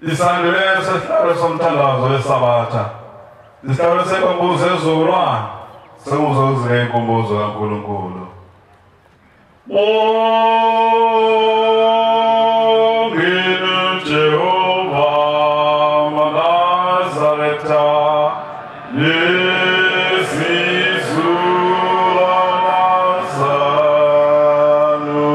Isandulelo sesihlalo somthandazo weSabatha. Isihlalo senkumbuzo yezizukulwane sekuzoze inkumbuzo kaNkulunkulu. Bongeni Jehova maNazaretha nesizukulwana sanu.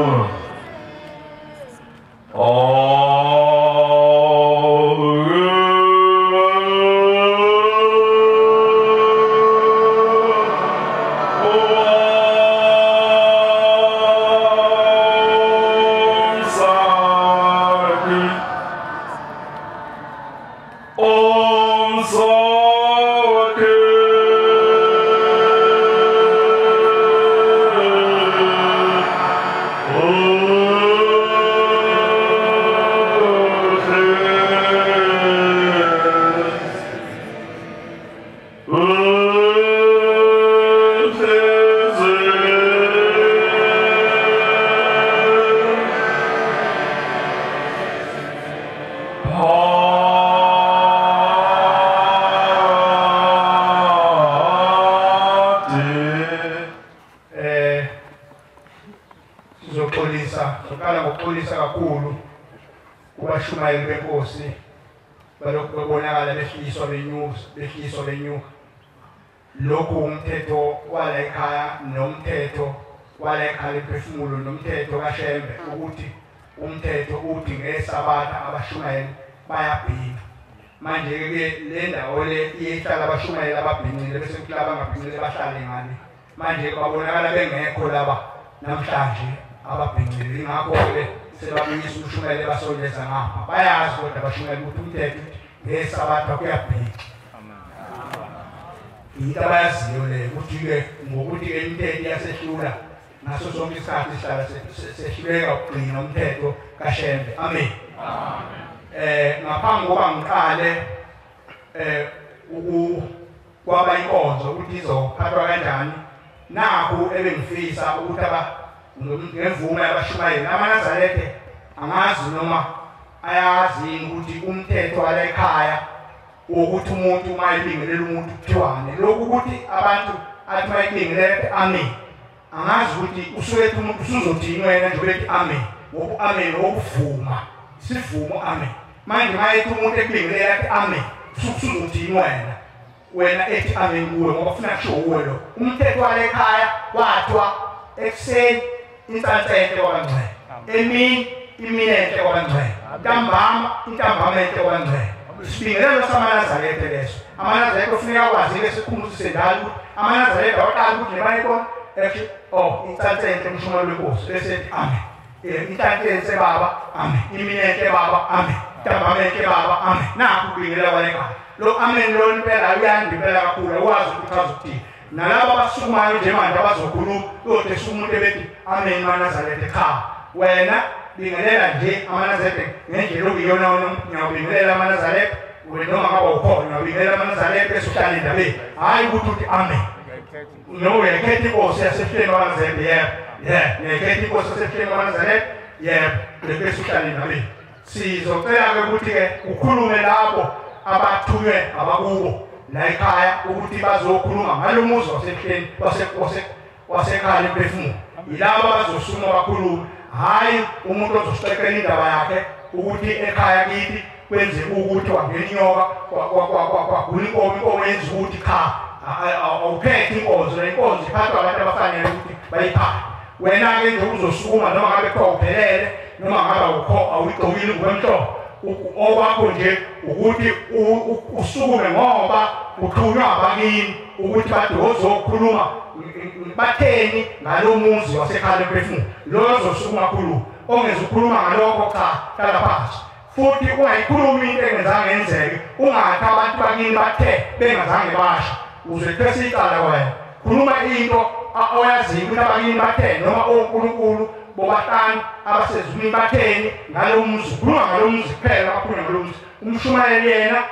Sizoqala ngokuxolisa kakhulu kubashumayeli benkosi balokhu bebonakala behliswa benyuka. Lokhu umthetho wala ekhaya nomthetho wala ekhaya lephefumulo nomthetho kaShembe ukuthi umthetho uthi ngeSabatha abashumayeli bayabhinca. Manje ke le ndawo le iyehlala abashumayeli ababhincile bese kuthi abangabhincile bahlale ngale. Manje babonakala bengekho laba namhlanje ababhincile, ingakho-ke sebabuyisa umshumayeli basondeza ngapha. Bayazi kodwa abashumayeli ukuthi umthetho ngeSabatha kuyabhinca. Into abayaziyo leyo ukuthi-ke ngokuthi-ke imithetho iyasehlula ngaso sonke isikhathi sihlala sehluleka ukugcina umthetho kaShembe. Amen. Ngaphambi kokuba ngiqale kwaba inkonzo ukuthi izophathwa kanjani, nakhu ebengifisa ukuthi ngemvume yabashumayeli amaNazaretha angazi noma ayazi ukuthi umthetho wala ekhaya wokuthi umuntu uma ebingelela umuntu kuthiwane. Lokhu ukuthi abantu athi uma ebingelela amen, angazi ukuthi usuke ethi umuntu usuzothini wena njengoba ethi amen, ngoba amen wokuvuma isivumo amen. Manje uma ethi umuntu ekubingelela athi amen, usuzothini wena wena ethi amen kuwe, ngoba kufuna kusho uwe lo. Umthetho wala ekhaya wathiwa ekuseni insansi enhle kwabangcwele, emini imini enhle kwabangcwele, ntambama intambama enhle kwabangcwele. Isibingelelo samaNazaretha leso. AmaNazaretha kufuneka akwazi-ke sikhumbuzo sendalo ukuthi amaNazaretha awaqali ukuthi nebayibona insansi enhle umshumayeli wenkosi bese ethi amen. Inhlanhla enhle baba, amen. Imini enhle baba, amen. Ntambama enhle baba, amen. Nakhu ukubingelela kwalekhaya. Lo amen lo impela uyanda impela kakhulu, awazi ukuthi uchaza ukuthini. Nalabo abasukumayo nje manje abazokhuluma kodwa umuntu ebethi amen maNazaretha, cha wena bingelela nje amaNazaretha ngendlela okuyiyona ngiyawubingelela amaNazaretha wena noma ngabe ukhona ngiyawubingelela amaNazaretha bese uhlala endabeni, hhayi ukuthi uthi amen. No, uyayikhetha inkosi yasehleni wamaNazaretha, yebo, yebo, uyayikhetha inkosi yasehleni wamaNazaretha, yebo, bese uhlala endabeni. Sizocela-ke ukuthi-ke ukhulume labo abathunywe abakubo la ekhaya ukuthi bazokhuluma ngalo muzi wasehleni wasekhaya lemphefumulo. Yilabo abazosukuma bakhulume, hhayi umuntu ozosixoxela indaba yakhe ukuthi ekhaya kithi kwenzeka ukuthi wangena inyoka kwagula inkomo, inkomo yenza ukuthi cha, awuphethe inkonzo, le inkonzo iphathwa abantu abafanele ukuthi bayiphathe. Wena-ke nje uzosukuma noma ngabe kuthiwa uphelele noma ngabe awuyigqokile ingubo emhlophe, okwakho nje ukuthi usukume ngoba uthunywa abakini ukuthi bathi ozokhuluma batheni ngalo muzi wasekhaya lemphefumulo. Lo ozosukuma khuluma, ongezukhuluma ngalokho cha, hlala phansi. Futhi ungayikhulumi into engezange yenzeke, ungathi abantu bakini bathe bengazange basho, uzothwesa icala wena. Khuluma into oyaziyo ukuthi abakini bathe noma oNkulunkulu bobahlanu abasezulwini batheni ngalo muzi. Khuluma ngalo muzi kuphela, bakhuluma ngalo muzi. Umshumayeli yena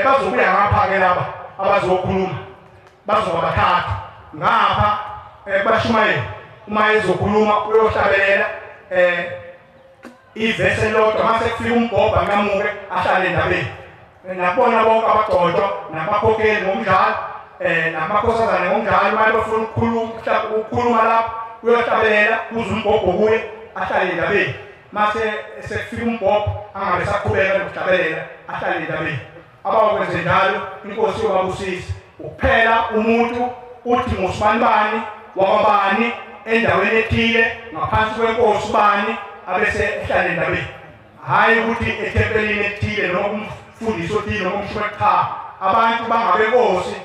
bazobuya ngapha-ke laba abazokhuluma bazoba bathathu ngapha kubashumayeli. Uma ezokhuluma uyohlabelela Ivesi elilodwa mase kufika umbhobho anqamuke ahlale endabeni. Nabona bonke abagcotshwa nabakhokheli ngomdlalo namakhosazane ngomdlalo uma befuna ukukhuluma lapho uyohlabelela kuze umbhobho kuye ahlale endabeni. Mase sekufika umbhobho angabe saqhubeka nokuhlabelela ahlale endabeni. Abakwenze njalo inkosi yobabusisa. Ukuphela umuntu uthi ngusibanibani wakwabani endaweni ethile ngaphansi kwenkosi ubani abese ehlale endabeni. Hhayi ukuthi ethempelini ethile noma kumfundisi othile noma umshumayeli, cha. Abantu bangabenkosi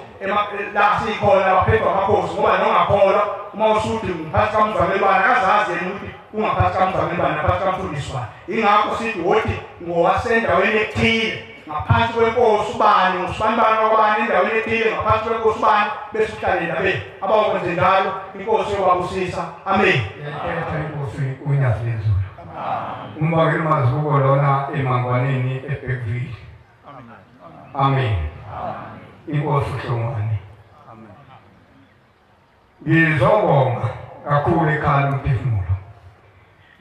la sikhona baphethwe amakhosi ngoba nongakholwa uma usuthi ngaphansi kamzalelwane akazazi yena ukuthi ungaphansi kamzalelwane ngaphansi kamfundisi bani. Ingakho sithi wothi ngowasendaweni ethile ngaphansi kwenkosi ubani ngusibanibani wakwabani endaweni ethile ngaphansi kwenkosi ubani bese uhlale endabeni. Abakwenze njalo inkosi yobabusisa. Amen. Yethetha inkosi unyazi lezulu. Umbakeli Mazibuko lona emangwaneni eBergville. Amen. Inkosi uHlongwane. Amen. Ngizobonga kakhulu ekhaya lomphefumulo.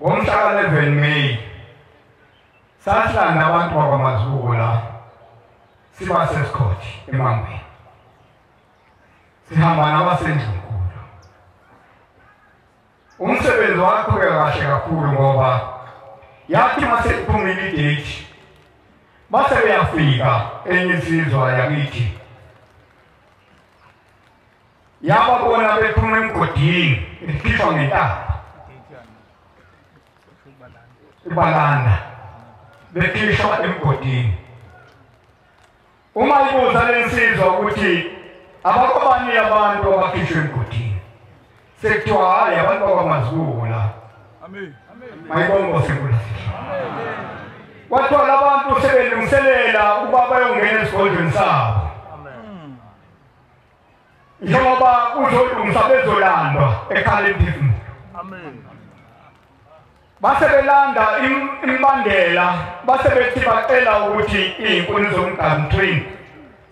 Ngomhla ka-11 May sahlala nabantu bakwaMazibuko la siba sesikhothi emangweni. Sihamba nabasendlunkulu. Umsebenzi waqhubeka kahle kakhulu ngoba yathi mase iphumile idate base beyafika enye insizwa yakithi yababona bephuma emgodini ikhishwa ngentaba ibalanda bekhishwa emgodini. Uma ibuza lensizwa ukuthi abakobani abantu abakhishwa emgodini sekuthiwa hhayi abantu bakwaMazibuko la. Amen. Mayibongo sekulasihle. Kwathiwa labantu sebelungiselela ukuba bayongena esigodlweni sabo. Njengoba kuzolungisa bezolandwa ekhaya lemphefumulo. Amen. Base belanda imbandela base bethi bacela ukuthi iy'nkuni zomganu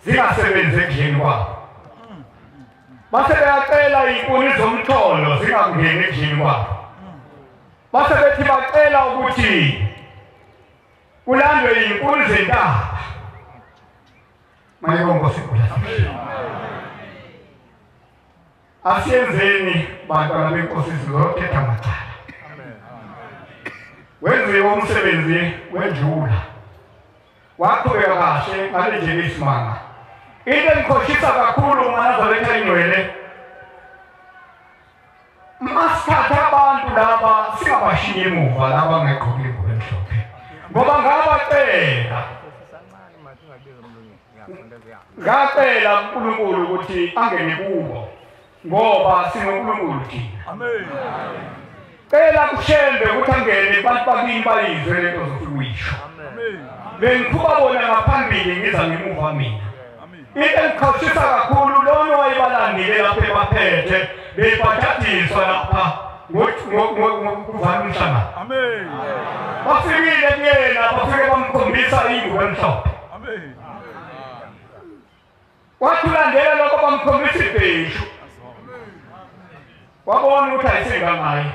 zingasebenzi ekudleni kwabo. Base beyacela iy'nkuni zomtholo zingangeni ekudleni kwabo. Base bethi bacela ukuthi kulandwe iy'nkuni zentaba. Mayibongo sekulasihle. Asiyenzeni bantwana benkosi sizothetha amacala. Wenziwe umsebenzi wedlula waqhubeka kahle ngale ndlela isimanga. Into engikhohlisa kakhulu maNazaretha ingcwele, masithatha abantu laba singabashiyi emuva laba ngegqoke ingubo emhlophe ngoba ngabacela ngacela uNkulunkulu ukuthi angene kubo ngoba sinoNkulunkulu thina. Amen. Cela kuShembe ukuthi angene abantu bakini bayizwe lento zofuna uyisho. Amen. Bengikhuba bona ngaphambili ngiza ngemuva mina. Amen. Into engikhohlisa kakhulu lona wayebalandile lapha ebaphethe bebhajadiswa lapha ngokuvala umhlangano. Amen. Bafikile kuyena bafike bamkhombisa ingubo emhlophe. Amen. Wathi ulandela lokho bamkhombisa ibheshu. Wabona ukuthi ayisengangaye.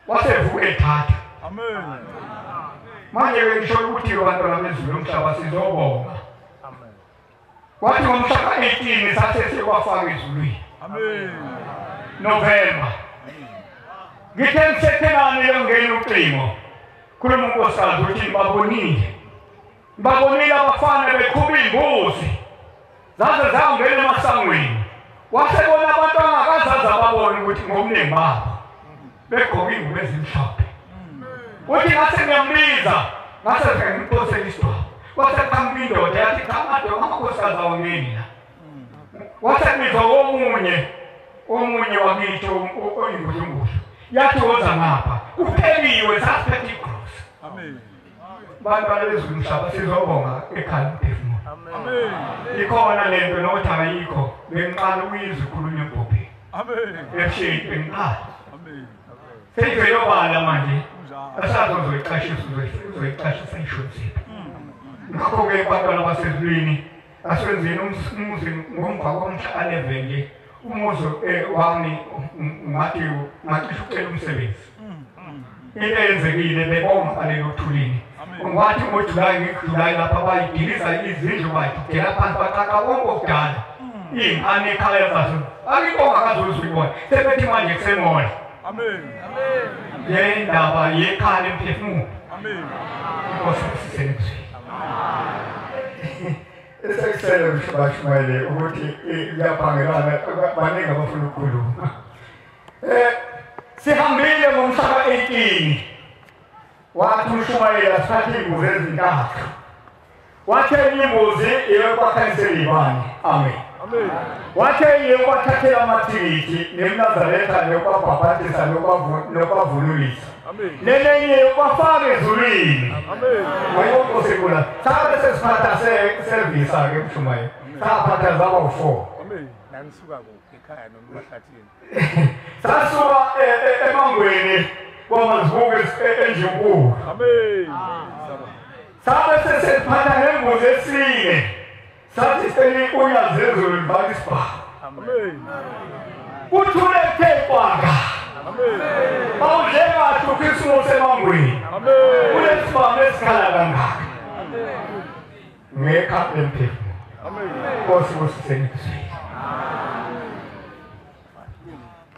Wasevuka ethatha. Amen. Manje ke ngisho ukuthi abantwana bezulu lomhlaba sizobonga. Amen. Wathi ngomhla ka-18 sase sikwafaka ezulwini. Amen. November. Ngithe ngisethenani yongena ucingo. Khuluma unkosikazi ukuthi babonile. Babonile abafana beqhuba imbuzi. Zaze zangena emasangweni. Wasebona abantu angakazazi ababona ukuthi ngobuningi babo begqoke ingubo ezimhlophe. Uthi ngase ngiyambiza, ngase ngimphosela isidwaba. Kwase qhamuka indoda yathi cha madoda amakhosikazi awangeni la. Wase kubizwa omunye wakithi oyingudlungudlu. Yathi woza ngapha, kupheliwe sasiphethe igrosa. Amen. Bantwana bezulu mhlaba sizobonga ekhaya umphefumulo. Amen. Ikhona lento nokuthi ayikho bengiqala ukuyizwa ikhulunywa embhobheni. Amen. Ebusheni bengiqala. Amen. Seyivele manje. Kunjalo. Asazi uzoyiqashisa uzoyiqashisa ishonsiphi. Ngakho-ke bantwana basezulwini aswenzeni umuzi ngomva komhla ka-11 nje umuzi wami ngathi ngacishe ucela umsebenzi. Into eyenzekile bebonga lothulini. Wathi ngoJulayi ngeJulayi lapha bayidiliza izindlu bayidela phansi baqaqa konke okudala. Iy'ngane ekhaya zazo akibonga akazozuyibona. Sebethi manje kusemona. Amen. Amen. Le ndaba yekhaya lemphefumulo. Amen. Inkosi isisele kuzwile. Esekusele mshumayeli ukuthi kuyaphangelana baningi abafuna ukukhuluma. Sihambile ngomhla ka-18. Wathi umshumayeli asithathe iy'mbuzi ezintathu. Wathi enye imbuzi eyokwakhanisela ibani. Amen. Amen. Wathi enye yokwathathela amathikithi nemNazaretha nokwabhabhathisa nokwavunulisa. Amen. Lenenye yokwafaka ezulwini. Amen. Wayonkosi kula. Sabe sesiphatha sevisa-ke mshumayeli. Saphatha zaba u-4. Amen. Nanisuka kuphi ekhaya noma emahlathini? Sasuka emangweni kwamazibuko enjinkulu. Amen. Sabe sesiphatha nembuzi esine. Sathi sicela unyazi lezulu libhake isibhamu. Amen. Kuthule kuthe kwaka. Amen. Bawudle kahle uKhisimusi emangweni. Amen. Kulesibhamu esikhala kangaka. Ngekhaya lemphefumulo. Amen. Nkosi kusiseni kuzwile.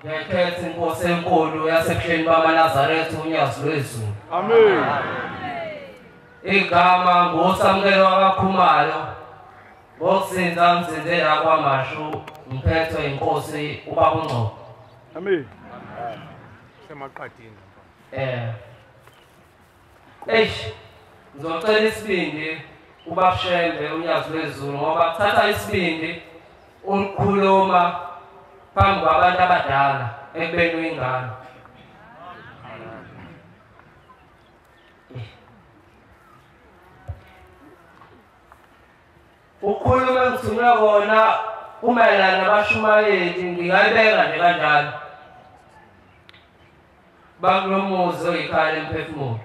Ngiyakhetha inkosi enkulu yasebuhleni bamaNazaretha unyazi lwezulu. Amen. Igama nguSamukelo kaKhumalo. Ngokusinza ngizinze la kwaMashu ngiphethwe inkosi ubaba uNgcobo. Amen. Semaqadini. Eish, ngizocela isibindi ubabshembe unyazi lwezulu ngoba kuthatha isibindi ukukhuluma phambi kwabantu abadala ekubeni uyingane. Ukukhuluma engithunywe kona kumayelana nabashumayeli ngingayibeka nje kanjalo. Bakulo muzi oyikhaya lemphefumulo.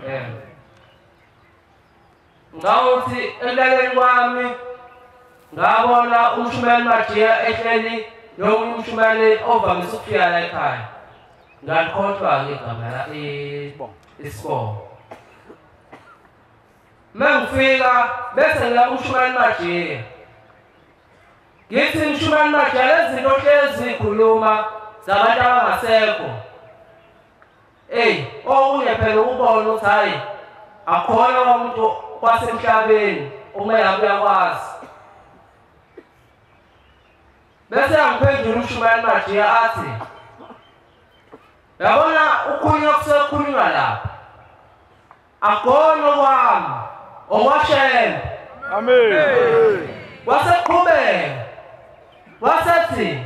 Amen. Ngawuthi ekulaleni kwami ngabona umshumayeli Majiya ehleli nomunye umshumayeli ovamise ukufika la ekhaya. Ngalikhohlwa-ke igama la isibongo. Mangifika bese ngila umshumayeli Majiya. Ngithi umshumayeli Majiya lezi zinto hlezi zikhuluma zabantu abangasekho. Eyi, okunye phela ukubona ukuthi hhayi akhona umuntu kwasemhlabeni uma ngabe uyakwazi. Bese angiphendula umshumayeli Majiya athi yabona ukukhulunywa kusekhulunywa lapha akona kwami okwashembe. Amen. Waseqhubeka wasethi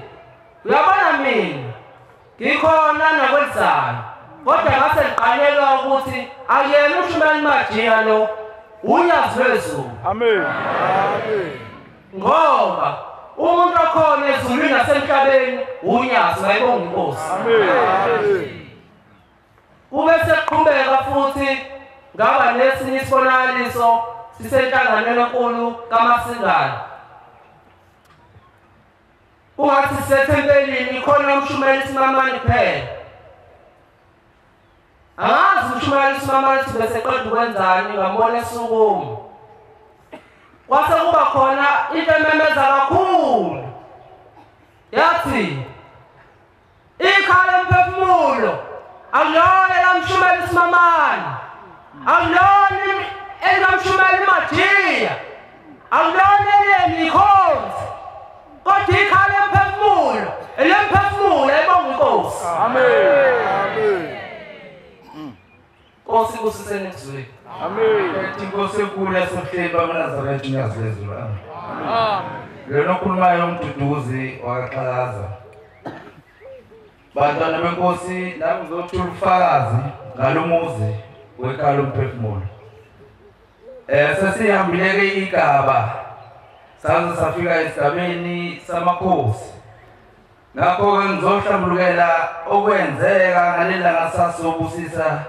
uyabona mina ngikhona nakwelizayo kodwa ngase ngiqalelwa ukuthi akuyena umshumayeli Majiya lo unyazi lwezulu. Amen. Amen. Ngoba umuntu okhona ezulwini nasemhlabeni unyazi mayibonga inkosi. Amen. Kube sekuqhubeka futhi ngaba nesinye isibonakaliso sisenhlanganweni enkulu kaMasingana. Ungathi sisethempelini khona umshumayeli Simamane kuphela. Angazi umshumayeli Simamane ukuthi beseqeda ukwenzani ngambona esukuma. Kwase kuba khona into ememeza kakhulu. Yathi ikhaya lemphefumulo akulona elamshumayeli Simamane. Akulona elamshumayeli Majiya. Akulona eleni ikhonzi. Kodwa ikhaya lemphefumulo, elemphefumulo ebonga inkosi. Amen. Amen. Nkosi kusiseni kuzwile. Amen. Inkosi enkulu yasebuhleni bamaNazaretha unyazi lwezulu. Amen. Lona okhulumayo umduduzi wakaXhakaza. Bantwana benkosi nami ngizothula ubufakazi ngalomuzi wekhaya lomphefumulo. Sesihambile-ke igaba saze safika esigabeni samakhosi. Ngakho-ke ngizohlambulukela okwenzeka ngalelanga sasobusisa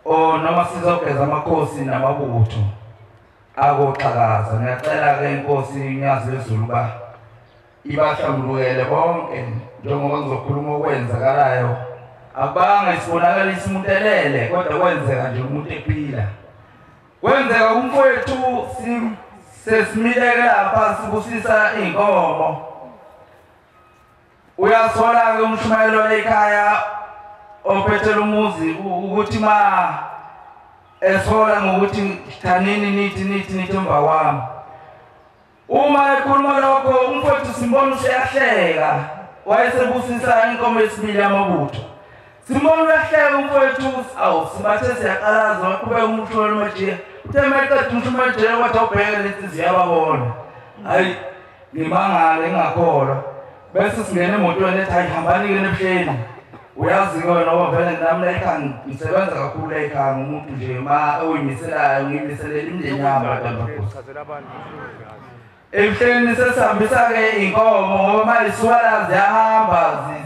noma sizogeza amakhosi namabutho akoXhakaza. Ngiyacela-ke inkosi unyazi lwezulu uba ibahlambulukele bonke njengoba ngizokhuluma okwenzakalayo Akubanga isibonakalisa umuntu elele kodwa kwenzeka nje umuntu ephila. Kwenzeka kumfowethu sesimileke lapha sibusisa inkomo. Uyasola ke umshumayelo ekhaya ophethe umuzi ukuthi ma esola ngokuthi thanini nithi nithi nithi emva kwami. Uma ekhuluma lokho umfowethu simbona useyahleka, wayesebusisa inkomo yesibili yamabutho. Simbona uyahleka umfowethu, awu sibathe siyaqalaza waqhubeka umshumayelo majiya. Uthe mayeqeda umshumayelo majiya wathi awubheke lenhliziyo yababona. Hayi ngimangale ngingakholwa. Bese singena emotweni ethi hayi hambani-ke nebuhleni. Uyazi-ke wena ngoba vele nami la ekhaya ngisebenza kakhulu la ekhaya ngumuntu nje ma oyimiselayo ngiyimiselela imindeni yami abantwana bakhosi. Ebuhleni sesihambisa-ke iy'nkomo ngoba manje zisuka la ziyahamba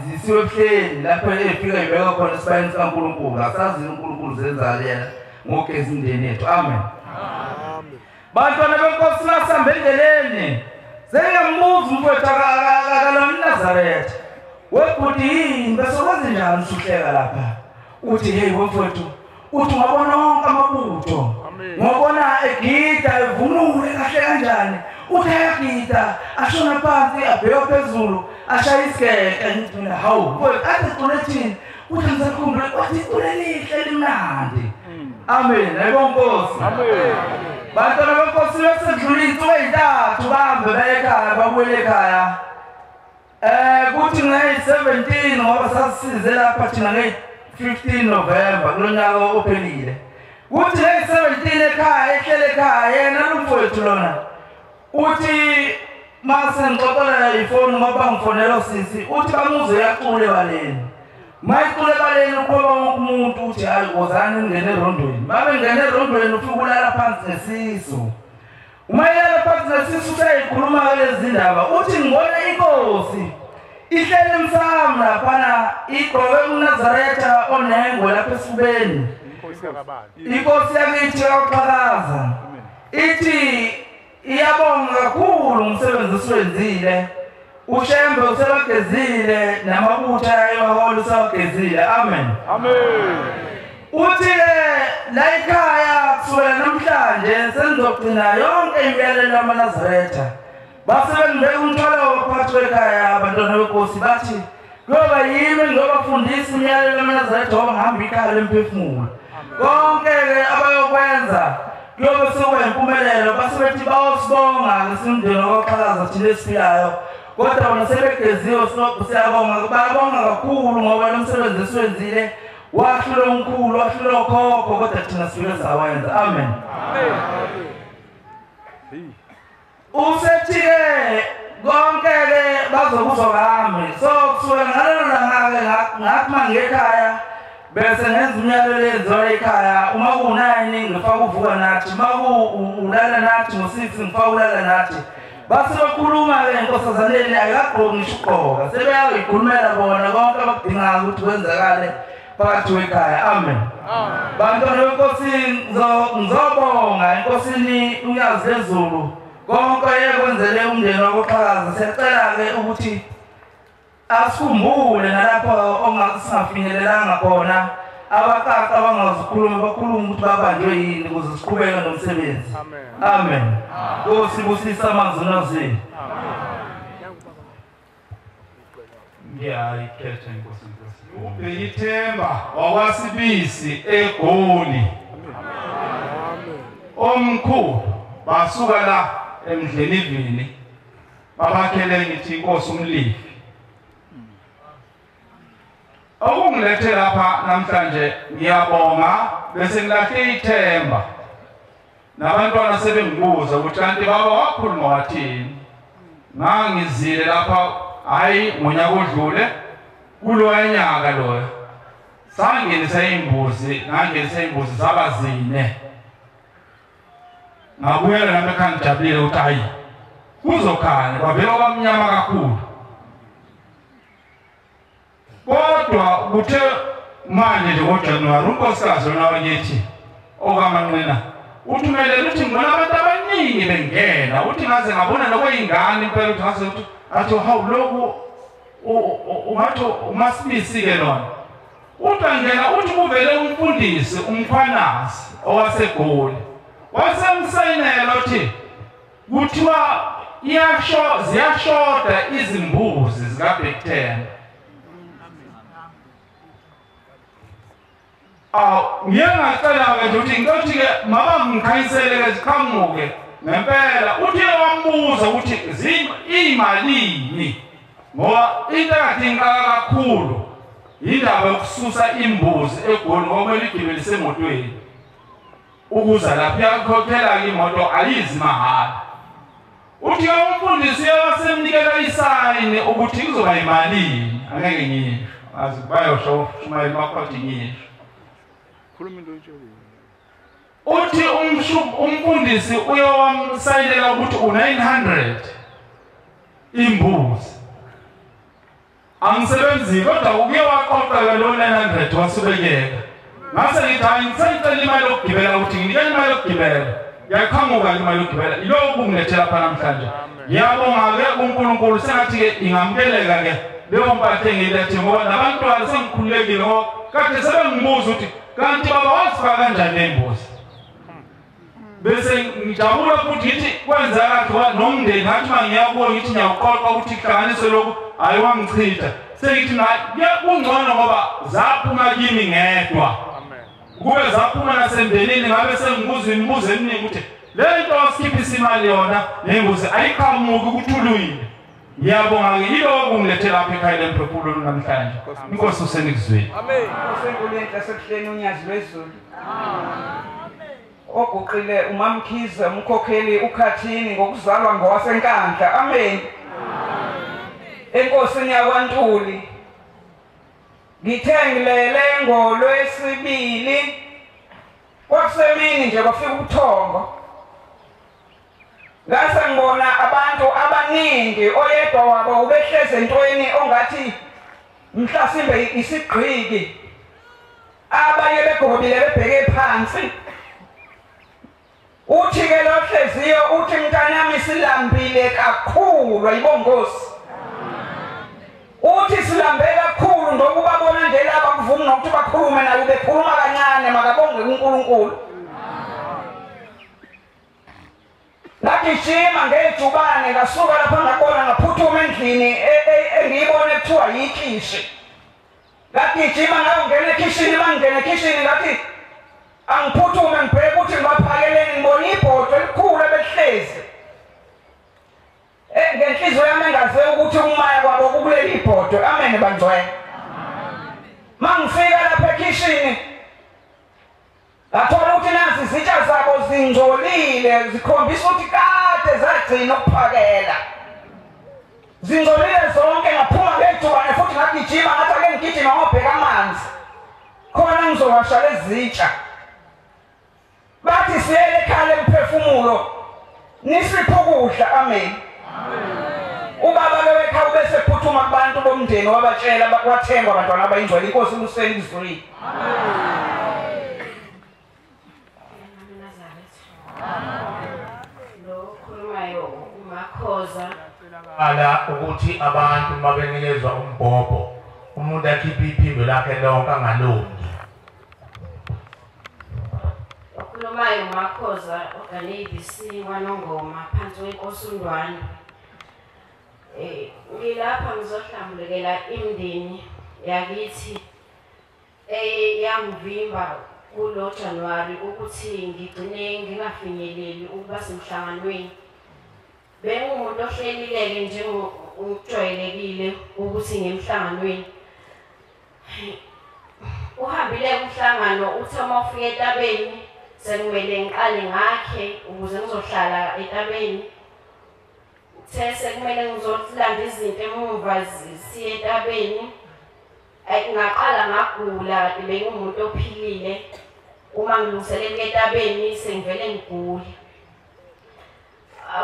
zisiwe ebuhleni lapho ey'fika y'bekwa khona esibayeni sikaNkulunkulu. Asazi uNkulunkulu zenzani yena ngokugeza imindeni yethu. Amen. Bantwana benkosi masihamba endleleni sengiyambuza umfowethu akalona iNazaretha. Webhuti yini bese kwenze njani usuhleka lapha? Uthi hey wemfowethu, uthi ungabona wonke amabutho, ngabona egida evunule kahle kanjani. Uthi ayagida ashona phansi abheka phezulu ashaya isigeke. Ngithi mina hawu mfowethu athi sicule thini? Uthi ngisakhumbula wathi icule lihle limnandi. Amen. Ayibonga Nkosi. Amen. Bantwana benkosi besedlula iy'nsuku ey'ntathu bahambe baye ekhaya babuyele ekhaya. Kuthi ngeyi-17 ngoba sasisize lapha thina ngeyi-15 November kulo nyaka ophelile. Kuthi ngeyi-17 ekhaya ehlele ekhaya yena lo mfowethu lona uthi mase ngixoxela ifoni ngoba ngifonela usisi uthi bamuzwe uyacula ebaleni. Mayicula ebaleni uqhoba wonke umuntu uthi hayi wozani ningene erondweni. Mabe ngene erondweni ufike ulala phansi ngesisu. Uma ilala phansi nesisu useyikhuluma lezi ndaba uthi ngibona inkosi ihleli emsamo laphana igqoke umNazaretha onengwe lapha esifubeni. Inkosi yakithi yaxhakaza ithi iyabonga kakhulu umsebenzi osuwenzile. uShembe usebagezile namabutho ayewaholi usewagezile. Amen. Amen. Uthi la ekhaya kusukela namhlanje senizogcina yonke imiyalelo yamaNazaretha. Base bengibeka umthwalo waphathi wekhaya abantwana benkosi bathi kuyoba yimi ngizobafundisa imiyalelo yamaNazaretha ngoba ngihamba ikhaya lemphefumulo. Konke-ke abayokwenza kuyobe sekuba impumelelo. Base bethi bayosibonga ngesimndeni wakwaXhakaza thina esiphilayo. Kodwa bona sebegeziwe siyabonga, bayabonga kakhulu ngoba lo msebenzi esiwenzile wahlula omkhulu wahlula okhokho kodwa thina sifike sawenza. Amen. Usethi-ke konke-ke bazokuzwa ngami. So kusuka ngalelo langa-ke ngathi uma ngiyekhaya bese ngenza umyalelo eyenziwa ekhaya. Uma kuwu-9 ngifaka uvuka nathi, uma ulala nathi ngo-6 ngifaka ulala nathi. Base bekhuluma-ke enkosazaneni akagqoki ngisho ugqoka, sebeyayikhulumela bona konke abakudingayo ukuthi kwenzakale phakathi kwekhaya. Amen. Bantwana benkosi ngizobonga enkosini uNyazi lezulu konke eyekwenzele umndeni wakoXhakaza. Siyacela-ke ukuthi asikhumbule nalapho singafinyelelanga khona abaqaqa abangazikhuluma bakhulume ukuthi babanjwe yini ukuze siqhubeke nomsebenzi. Amen. Nkosi busisa amazwi nazini. Ngiyayikhetha inkosi inkosi. UBhekithemba wakwaSibisi eGoli. Omkhulu basuka la emdlenivini babakhele ngithi inkosi uMlifi. Okungilethe lapha namhlanje ngiyabonga bese ngilahle ithemba. Nabantwana sebengibuza ukuthi kanti baba wakhuluma wathini. Ngangizile lapha hayi ngonyaka odlule kuloya nyaka loyo. Sangenisa imbuzi, ngangenisa imbuzi zaba zine. Ngabuyela nami ekhaya ngijabulile ukuthi hayi kuzokhanya kwavela kwamnyama kakhulu. Kodwa kuthe manje nje ngoJanuwari unkosikazi lona wakithi okaManqina uthumelele uthi ngibona abantu abaningi bengena, uthi ngaze ngabona nokweyingane impela, uthi ngaze uthi athi hawu lokhu ungathi uMasibisi ke lona. Utangena uthi kuvele umfundisi umkhwanazi owaseGoli wasemsayinela uthi kuthiwa ziyashoda izimbuzi zikaBhekthemba. Ngiye ngacela-ke nje ukuthi ngicela ke maba ngikhanyisele-ke ziqhamuke ngempela. Uthi wambuza ukuthi imalini, ngoba into ekade ingixaka kakhulu indaba yokususa imbuzi eGoli ngoba kumele igibele isemotweni ukuza lapha, iyakhokhela-ke imoto ayizi mahhala. Uthi umfundisi uyawasemnikela isayini ukuthi kuzoba imalini, angeke ngisho azi bayosho shumayeli bakwathi ngisho. Uthi umfundisi uyowamsayinela ukuthi u900 imbuzi. Angisebenzi kodwa uke waqoqa lo 900 wasubekeka. Ngase ngithi hayi ngisayicela imali yokugibela ukuthi nginikele imali yokugibela. Yaqhamuka imali yokugibela. Ilokhu kungilethela lapha namhlanje. Ngiyabonga-ke kuNkulunkulu, sengathi-ke ingamukeleka-ke leyo mpahla engiyilethe ngoba nabantwana sengikhululekile ngoba kade sebengibuza ukuthi kanti baba wazifaka kanjani le mbuzi. Bese ngijabula futhi ngithi kwenza kahle nomndeni ngathi uma ngiyabona ngithi ngiyawuqoqa ukuthi kuhlanganiswe lokhu, hhayi wangichitha. Sengithi kungcono ngoba zaphuma kimi ngedwa. Kube zaphuma nasemndenini ngabe sengibuza imibuzo eminingi ukuthi le nto wasikhiphisa imali yona nembuzi ayiqhamuki ukuthi ulwile. Ngiyabonga-ke yiloko kungilethe lapha ekhaya lemphefumulo namhlanje. Inkosi usenikuzwile. Amen. Inkosi enkulu enhle yasebuhleni unyazi lwezulu. Oguqile uMamkhize umkhokheli uKhathini ngokuzalwa ngowaseNkandla. Amen. Enkosini yakwaNtuli. Ngithe ngilele ngolwesibili kwakusemini nje kwafika ubuthongo. Ngase ngibona abantu abaningi, oyedwa wabo ubehlezi entweni ongathi mhlasimbe isigqiki, abanye begobile bebheke phansi. Uthi ke lo hleziyo uthi mntanami silambile kakhulu, ayibongosi. Uthi silambe kakhulu ndokubabona nje laba kuvuma nokuthi bakhulume naye bekhuluma kancane, makabonge kuNkulunkulu. Ngagijima ngejubane ngasuka lapha ngabona ngaphuthuma endlini engiyibone kuthiwa yikhishi. Ngagijima ngayongena ekhishini, mangena ekhishini ngathi angiphuthume ngibheke ukuthi ngibaphakeleni, ngibona ibhodwe elikhulu ebelihlezi. Ngenhliziyo yami engaze ukuthi umaya kwabo kukuleli ibhodwe. Amen bangcwele. Mangifika lapha ekhishini ngathola ukuthi nazi izitsha zabo zingcolile, zikhombisa ukuthi kade zagcina ukuphakela. Zingcolile zonke. Ngaphuma ngejubane futhi ngagijima ngathi ake ngigijima ngobheka amanzi khona ngizowasha lezi zitsha. Bathi siyele ekhaya lemphefumulo nisiphe ukudla. Amen. Ubaba lo wekhaya ubese phuthuma kubantu bomndeni wabatshela kwathengwa abantwana abayingcwele. Inkosi ibuseni izulwini. Ala ukuthi abantu mabenikezwa umbhobho umuntu akhiphe iphimbo lakhe lonke angalongi. Okhulumayo uMakhoza ogane ABC kwaNongoma phansi kwenkosi uNdwandwe. Ngilapha ngizohlambulukela imindeni yakithi eyangivimba kulo January ukuthi ngigcine ngingafinyeleli ukuba semhlanganweni. Bengumuntu ohlelileke njengokujwayelekile ukuthi ngemhlanganweni. Uhambile umhlangano uthi uma ufika etabeni sekumele ngiqale ngakhe ukuze ngizohlala etabeni. Uthe sekumele ngizolanda izinto emuva siye etabeni. Ngaqala ngagula, bengumuntu ophilile. Uma ngilungiselela etabeni sengivele ngigule.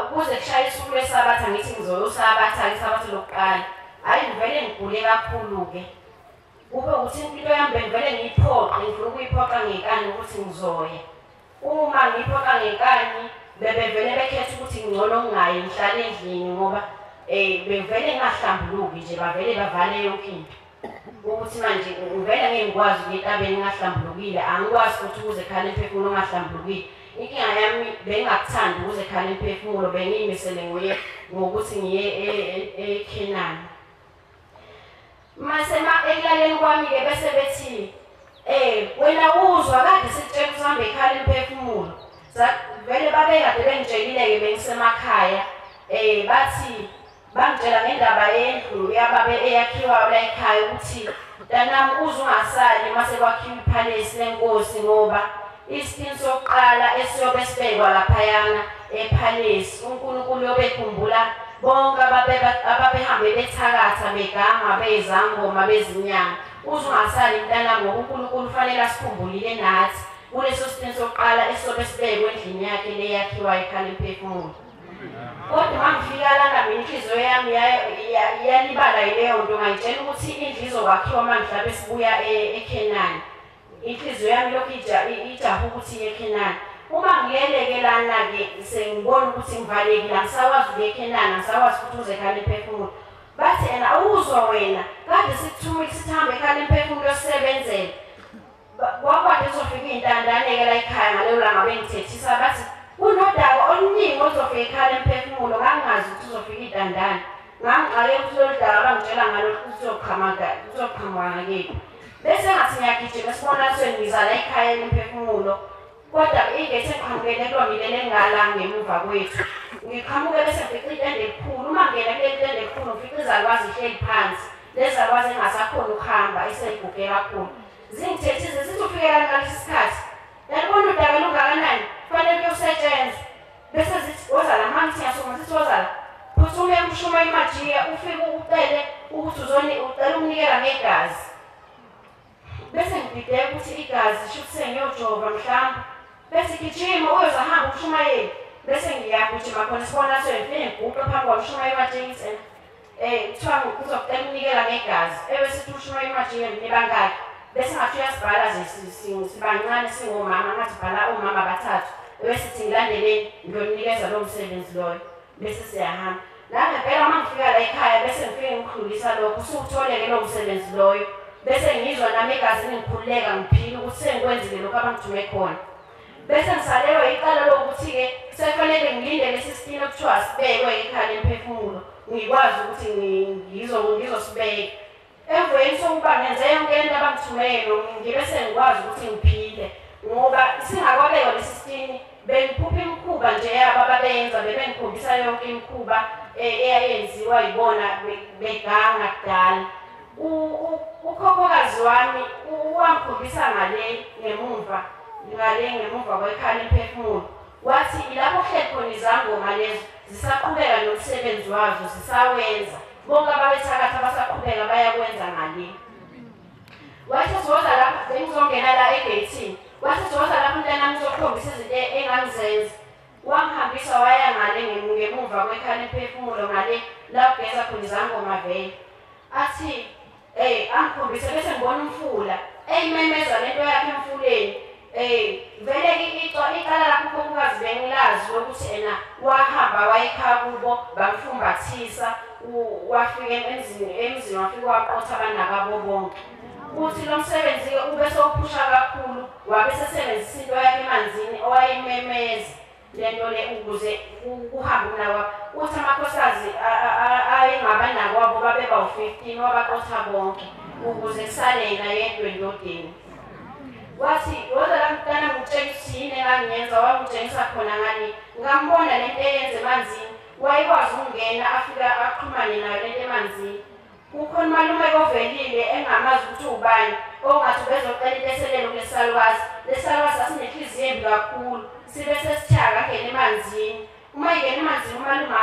Ukuze kushaya isuku lwesabatha ngithi ngizoyosabatha isabatha lokuqala. Hhayi ngivele ngigule kakhulu-ke. Kube ukuthi impilo yami bengivele ngiyiphoqe, ngifuna ukuyiphoqa ngenkani ukuthi ngizoya. Uma ngiyiphoqa ngenkani bebevele bekhetha ukuthi ngcono ngingayi ngihlale endlini ngoba bengivele ngingahlambuluki nje, bavele bavale yonke into. Ukuthi manje ngivele ngeke ngikwazi ukuya entabeni ngingahlambulukile, angikwazi futhi ukuze ekhala imphefumulo ngingahlambulukile. Inkinga yami bengingakuthandi ukuze ekhala imphefumulo, bengiyimisele nguye ngokuthi ngiye eKhenani. Mase ekulaleni kwami-ke bese bethi wena uzwa kade sikutshela ukuthi uhambe ekhala imphefumulo. Vele babekade bengitshelile-ke bengisemakhaya, bathi bangitshela ngendaba yendlu yababe eyakhiwa la ekhaya ukuthi mntanami uze ungasali mase kwakhiwa iphalesi lenkosi, ngoba isitini sokuqala esiyobe sibekwa laphayana ephalesi, uNkulunkulu uyobe ekhumbula bonke ababehambe bethakatha beganga beyizangoma bezinyanga. Uze ungasali mntanami ngoba uNkulunkulu ufanele asikhumbulile nathi kuleso sitini sokuqala esiyobe sibekwe endlini yakhe leyakhiwa ekhala imphefumulo. Kodwa uma ngifika lana mina inhliziyo yami yalibala yileyo nto, ngayitshela ukuthi indlu izokwakhiwa uma mhlawumbe sibuya eKhenani. Inhliziyo yami lokhu ijaha ukuthi iye eKhenani. Uma ngileleke lana-ke sengibona ukuthi ngivalekile, angisakwazi ukuya eKhenani, angisakwazi futhi ukuze ekhala imphefumulo. Bathi ena awuzwa wena, kade sikuthumile sithi hambe ekhala imphefumulo yosebenzela. Kwakwade kuzofika iy'ntandane-ke la ekhaya ngalelo langa bengithethisa, bathi kunodaba oluningi oluzofika ekhala emphefumulo. Ngangingazi ukuthi uzofika iy'ntandane, ngangixake ukuthi lolu daba abangitshela ngalo luzoqhamuka ngakephi. Bese ngathi ngiyagijima esibonakalisweni ngiza la ekhaya lemphefumulo, kodwa igethe engiqhamukele kulona ilele ngala ngemuva kwethu. Ngiqhamuke bese ngifica itende elikhulu. Uma ngingena kuleli tende elikhulu ngifica izalukwazi ihleli phansi, lezi zalukwazi engasakhoni ukuhamba, eseyiguge kakhulu. Zingithethise zithi ufikela ngalesi sikhathi, yalibona udaba lungakanani, kufanele kuyosetshenzwa. Bese zithi woza la, uma ngithi ngiyasukuma zithi woza la, phuthume umshumayeli Majiya ufike ucele ukuthi ucela ukunikela ngegazi. Bese ngibhideka ukuthi igazi shuthi sengiyojova mhlawumbe. Bese gijima uyoze ahamba umshumayeli. Bese ngiyagijima khona esibonakalisweni ngifike ngiguqe phambi kwamshumayeli Majiya ngithi kuthiwa ngizocela ukunikela ngegazi. Ebese umshumayeli Majiya nibangaki? Bese ngathi uyasibhala sibancane singomama, ngathi bhala omama abathathu. Bese sithi ngilandeleni ngiyonikeza lowo msebenzi loyo. Bese siyahamba. Nangempela uma ngifika la ekhaya bese ngifike ngikhulisa lokho, usuwutholeke lowo msebenzi loyo. Bese ngizwa nami egazini ngikhululeka ngiphila ukuthi sengikwenzile lokhu abangithume khona. Bese ngisalelwa icala lokuthi-ke sekufanele ngilinde lesi sitini okuthiwa sibekwe ekhaya lemphefumulo, ngikwazi ukuthi ngizosibeka. Emveni sokuba ngenze yonke into abangithumele, ngibe sengikwazi ukuthi ngiphile, ngoba singakwabekwa lesi sitini bengiphupha imikhuba nje yabo ababeyenza, bebengikhombisa yonke imikhuba eyayenziwa yibona beganga kudala. Ukhokhokazi wami wangikhombisa ngale ngemuva kwekhala imphefumulo, wathi ilapho kuhleli khona izangoma lezo zisaqhubeka nomsebenzi wazo, zisawenza. Bonke ababethakatha basaqhubeka bayakwenza ngale. Wathi woza lapha, bengizongena la egeyithini. Wathi woza lapha mntanami uzokhombisa izinto engangizenza. Wangihambisa waya ngale ngemuva kwekhala imphefumulo ngale la kugeza khona izangoma vele. Athi angikhombise bese ngibona umfula, eyimemeza lento yakhe emfuleni. Vele icala lakho ukhokhokazi bengilazi lokuthi ena wahamba wayekhaya kubo bamfumbathisa, wafika emzini wafika waqotha abanakabo bonke. Uthi lo msebenzi-ke ube sewuphusha kakhulu, wabe sesebenzisa into yakhe emanzini owayememeza lento le ukuze kuhambe umnakwabo. Uthi amakhosikazi ayengabanakwabo babeba u-15 wabaqotha bonke ukuze kusale yena yedwa endodeni. Wathi woza la mntana ngikutshela ukuthi yini engangiyenza, wangitshengisa khona ngani. Ngambona lento eyenza emanzini, wayekwazi ukungena afike axhumane nayo lento emanzini. Kukhona umalume ovelile engamazi ukuthi ubani, ongathi ubezocela intethelelo kulesi salukazi. Lesi salukazi sasinenhliziyo embi kakhulu, sibe sesithaka angene emanzini. Uma ingena emanzini umalume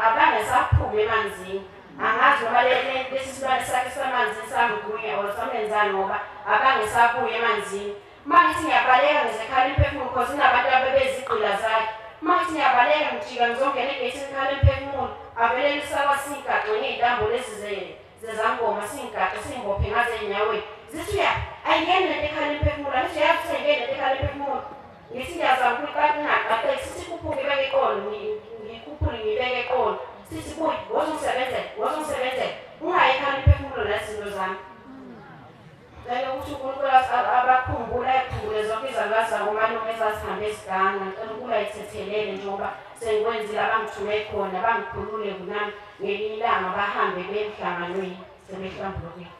abange saphuma emanzini. Angazi noma lesi silwane sakhe samanzini samgunya or samenzani, ngoba abange sabuya emanzini. Uma ngithi ngiyabaleka ngizekhala imphefumulo cause kunabantu abebezigqila zakhe. Uma ngithi ngiyabaleka ngijika ngizongena egeyithini ngikhala imphefumulo, avele lisakwa singigaxe ngey'ntambo lezi zezangoma, singigaxe singibophe ngazo ey'nyaweni. Zithi uya ayingeni lento ekhala imphefumulo, angithi uyazi ukuthi ayingeni lento ekhala imphefumulo. Ngithi ngiyazama ukuyiqaqa ingaqaqeki, sithi khuphuke ibeke eqolo, ngikhuphule ngibeke eqolo. Sithi buyi, wozongisebenzela, wozongisebenzela, ungayi ekhala imphefumulo lezi zinto zami. ezasihambe esiganga. Ngicela ukuba ithethelele njengoba sengikwenzile abangithume khona bangikhulule kunami ngelinye ilanga bahambe bemhlanganweni sebehlambulukile.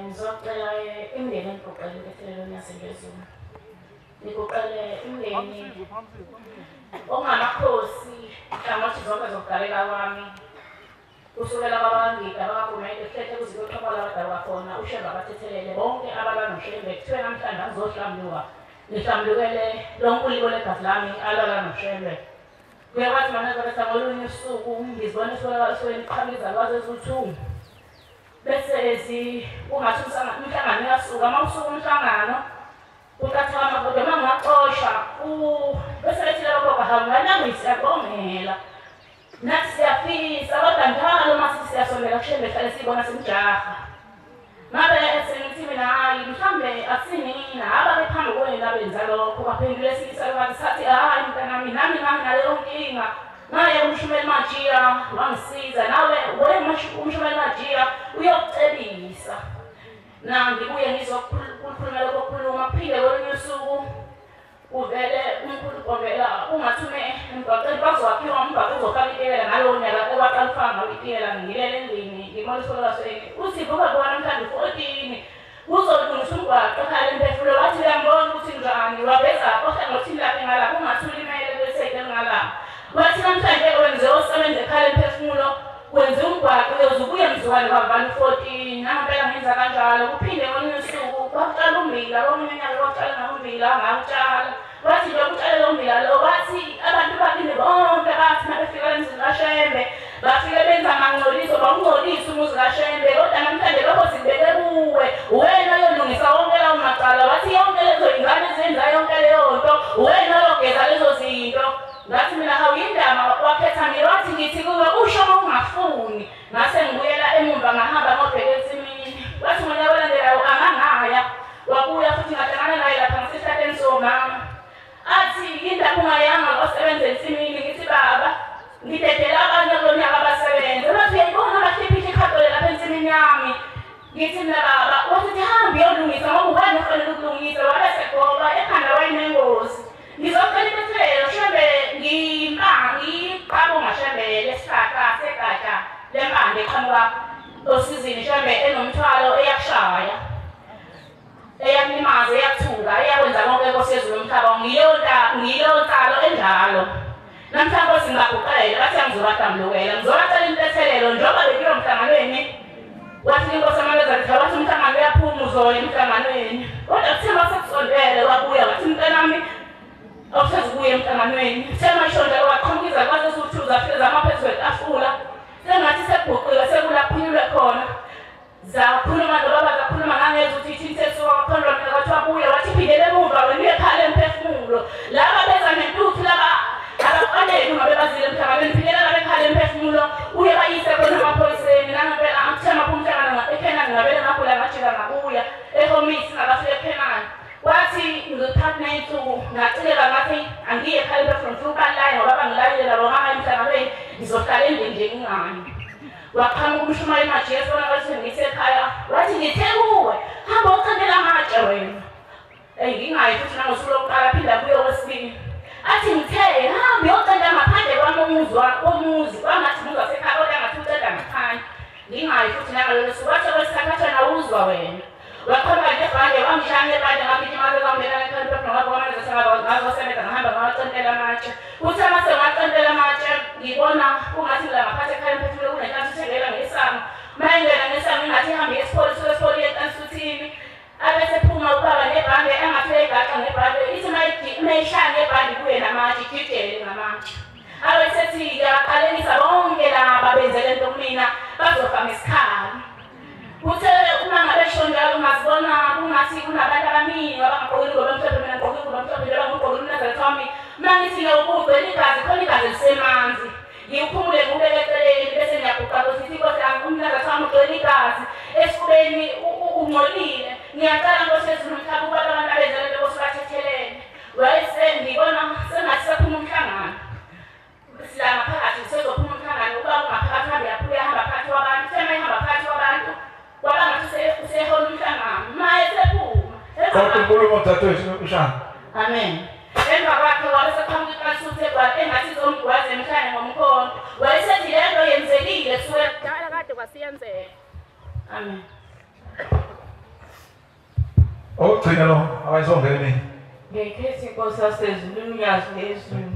Ngizocela imndeni engigoqele intethelelo yaseNdwezulu. Ngigoqele imndeni ongamakhosi hlangothi zonke zokudaleka kwami. Kusukela kwabangida abakaGumede kuhlehle kuze kuyoqhamuka abadabuka khona uShembe abathethelele bonke abalwa noShembe. Kuthiwe namhlanje angizohlambuluka ngihlambulukele lonke ulibo legazi lami alwala noShembe. Kuye kwathi manazaretha ngolunye usuku ngizibona esuke qhamuka izalukwazi eziwu-2 bese ungathi umhlangano uyasuka uma usuka umhlangano uqatha amagodo uma ngiwaxosha bese bethi labo gogo hawu nganami siyabongela nathi siyafisa kodwa njalo uma sithi siyasondela kuShembe hlale siyibona simjaha. Ngabe sengithi mina hayi mhlawumbe akusinina ababephambi kwenu abenza lokho baphendule esinye sathi hayi mntanami nami nginaleyo nkinga naye umshumeli Majiya wangisiza nawe umshumeli Majiya uyokucebisa na ngibuye ngizokhuluma lokho kukhuluma phinde kolunye usuku uvele umkhulu Gombela ungathume emgwaqeni bazowakhiwa umgwaqo uzofaka itiyela ngalowo nyaka ewaqala ufaka ngawo itiyela ngilele endlini ngibona isikole uthi vuka kuwa namhlanje 14 uzolungisa umgwaqo ekhaya lemphefumulo. Wathi uyambona ukuthi njani waveza ohlangothini lakhe ngalapho ungathi ulimele kweseyide ngalapho. Wathi namhlanje wenze osebenza ekhaya lemphefumulo wenze umgwaqo uyoze ubuye mzukwane kwavala u-14. Nangempela ngenza kanjalo. Kuphinde ngolunye usuku kwakutshala ummbila komunye unyaka kwakutshala ngawumbila ngawutshala. Wathi nje ukutshala lo mbila lo wathi abantu bakini bonke bathi uma befika emzini kaShembe bafike benza amangcoliso bawungcolisa umuzi kaShembe kodwa namhlanje lokho sikubeke kuwe wena oyolungisa wonke lawo macala. Wathi yonke lezo ingane ezenza yonke leyo nto wena oyogeza lezo zinto. Ngathi mina hawu yindaba wakhetha mina. Wathi ngithi kuwe usho uma ungafuni. Ngase ngibuyela emumva ngahamba ngobheka ensimini. Wathi ngonyaka olandelayo angangaya wabuya futhi ngahlangana naye lapha ngasesihlahleni somama. Athi indaba ungayanga osebenza ensimini. Ngithi baba ngidedela abanye kulo nyaka abasebenza. Wathi uyayibona bahliphisha ikhadole lapha ensimini yami. Ngithi mina baba wathi hambe uyolungisa ngoba ubani ofanele ukulungisa. Wabe segoba ekhanda wayinengozi. Ngizocela intethelelo Shembe ngiqabonga Shembe lesihlahla segatsha lempande eqhamuka osizini Shembe enomthwalo eyakushaya eyakulimaza eyakuthuka eyakwenza konke Nkosi yezulu nomhlaba. Ngileyo ntalo enjalo namhlanje Nkosi ngibaguqela bathi angizobahlambulukela ngizobacela intethelelo njengoba bekuyo mhlanganweni. Wathi inkosi amaNazaretha wathi umhlangano uyaphuma uzoya emhlanganweni kodwa kuthe masekusondele wabuya wathi mntanami awusezukuya emhlanganweni. Kuthe masho njalo waqhamuka izalukwazi eziwu-2 zafike zama phezu kwetafula sengathi sekuguqiwe sekulaphunyulwe khona. Zakhuluma nobaba zakhuluma ngangezwa ukuthi ithi intetho wakhonjwa mina kwathi wabuya wathi phindele emuva wena uye ekhaya lemphefumulo laba beza nentuthu laba abafanele uma bebazile emhlanganweni phindela laba ekhaya lemphefumulo uye bayise khona emaphoyiseni. Nangempela angithe mapha umhlangano eKhenani ngabele ngagula ngajika ngabuya ehomisi ngabafika eKhenani. Wathi ngithatha ney'nsuku ngacileka ngathi angiye ekhaya lemphefumulo ngifuna ukubalaya ngoba bangilayile labo ngangaya emhlanganweni ngizohlala endlini nje ngingani. Waqhamuka umshumayeli Majiya sibona kwathi ngithi ekhaya wathi ngithe kuwe hamba ucentela amatshe wena. Ngingayi futhi nangosuku lokuqala phinda kuye okwesibili. Athi ngithe hamba uyocenta ngaphandle komuzi kwangathi umuzi wasekhaya kodwa ngathi ucenta ngaphandle. Ngingayi futhi nangalolo suku. Wathi okwesithathu wathi wena uzwa wena. Waqhamuka ngebhande wangishaya ngebhande ngagijima ngangena ekhaya ngazosebenza ngahamba ngawacentela amatshe. Kuthe mase ngawacentela amatshe ngibona kungathi ngila ngaphathi ekhaya emphefumulo kunenhlansi ithengela ngesango. Uma ingena ngesango ingathi ihambe esipholi suke esipholi enhlansuthini. Abesephuma ubaba nebhande engathi uyayigaxa ngebhande ithi uma ishaya ngebhande ibuye namatshe igijele ngamatshe. Abesethi ngiyabaqalekisa bonke laba benze le nto kumina bazofa ngesikhali. Kuthe uma ngabe esho njalo ungazibona kungathi kunabantu abaningi abangagqoki ingubo emhlophe mina ngigqoke ingubo emhlophe njengoba ngigqoke umNazaretha wami. Uma ngithi ngiyawubugcwele igazi khona igazi lisemanzi ngiwuphumule ngiwubeke eceleni bese ngiyaguqa ukuthi inkosi yami umNazaretha wami ugcwele igazi esifubeni ungcolile. Ngiyacela Nkosi yezulu nomhlaba ukuba abantu abenze le nto Nkosi bathethelele. Kodwa inkulumo dadewethu ushana. Amen. Emva kwakhe wabe seqhamuka iqasuthe engathi izomgwaza emhlane ngomkhonto. Wayesethi le nto yenzekile kusukela kudala kade kwasiyenzeka. Amen. Okugcina lo akayizongena mina. Ngekhethi inkosi yasezulwini unyazi lezulu.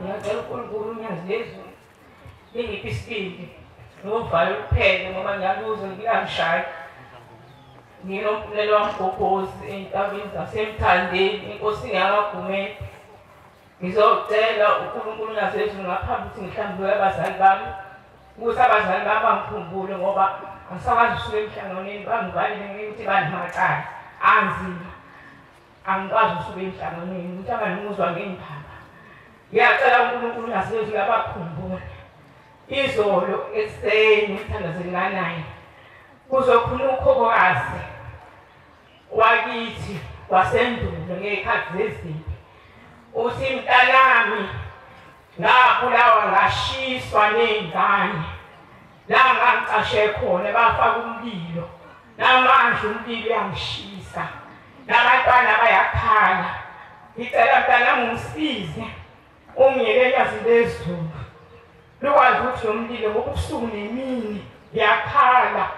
Ngiyacela uNkulunkulu unyazi lezulu. Lingiphe isibindi novalo luphele ngoba ngiyaluzwa ngiyangishaya. Nginomphumela wamgobhozi entabeni zasemthandeni inkosini yakwaGumede. Ngizocela uNkulunkulu unyazi lezulu ngaphambi ukuthi ngihlambuluke abazali bami ukuthi abazali bami bangikhumbule ngoba angisakwazi ukusuka emhlanganweni bangivalele ukuthi banamacala anzima. Angikwazi ukusuka emhlanganweni ukuthi abanomuzwa ngengiphamba. Ngiyacela uNkulunkulu unyazi lezulu abakhumbule. Izolo ekuseni ngithandazeni nga-9 kuzokhona ukhokhokazi wakithi wasendulo ngey'khathi zezimpi. Uthi mntanami ngabulawa ngashiswa ney'ngane la ngangicashe khona bafaka umlilo namanje umlilo uyangishisa nabantwana bayakhala. Ngicela mntanami ungisize ungiyeke enyazi lezulu lukwazi ukuthi lo mlilo ngoba ubusuku nemini ngiyakhala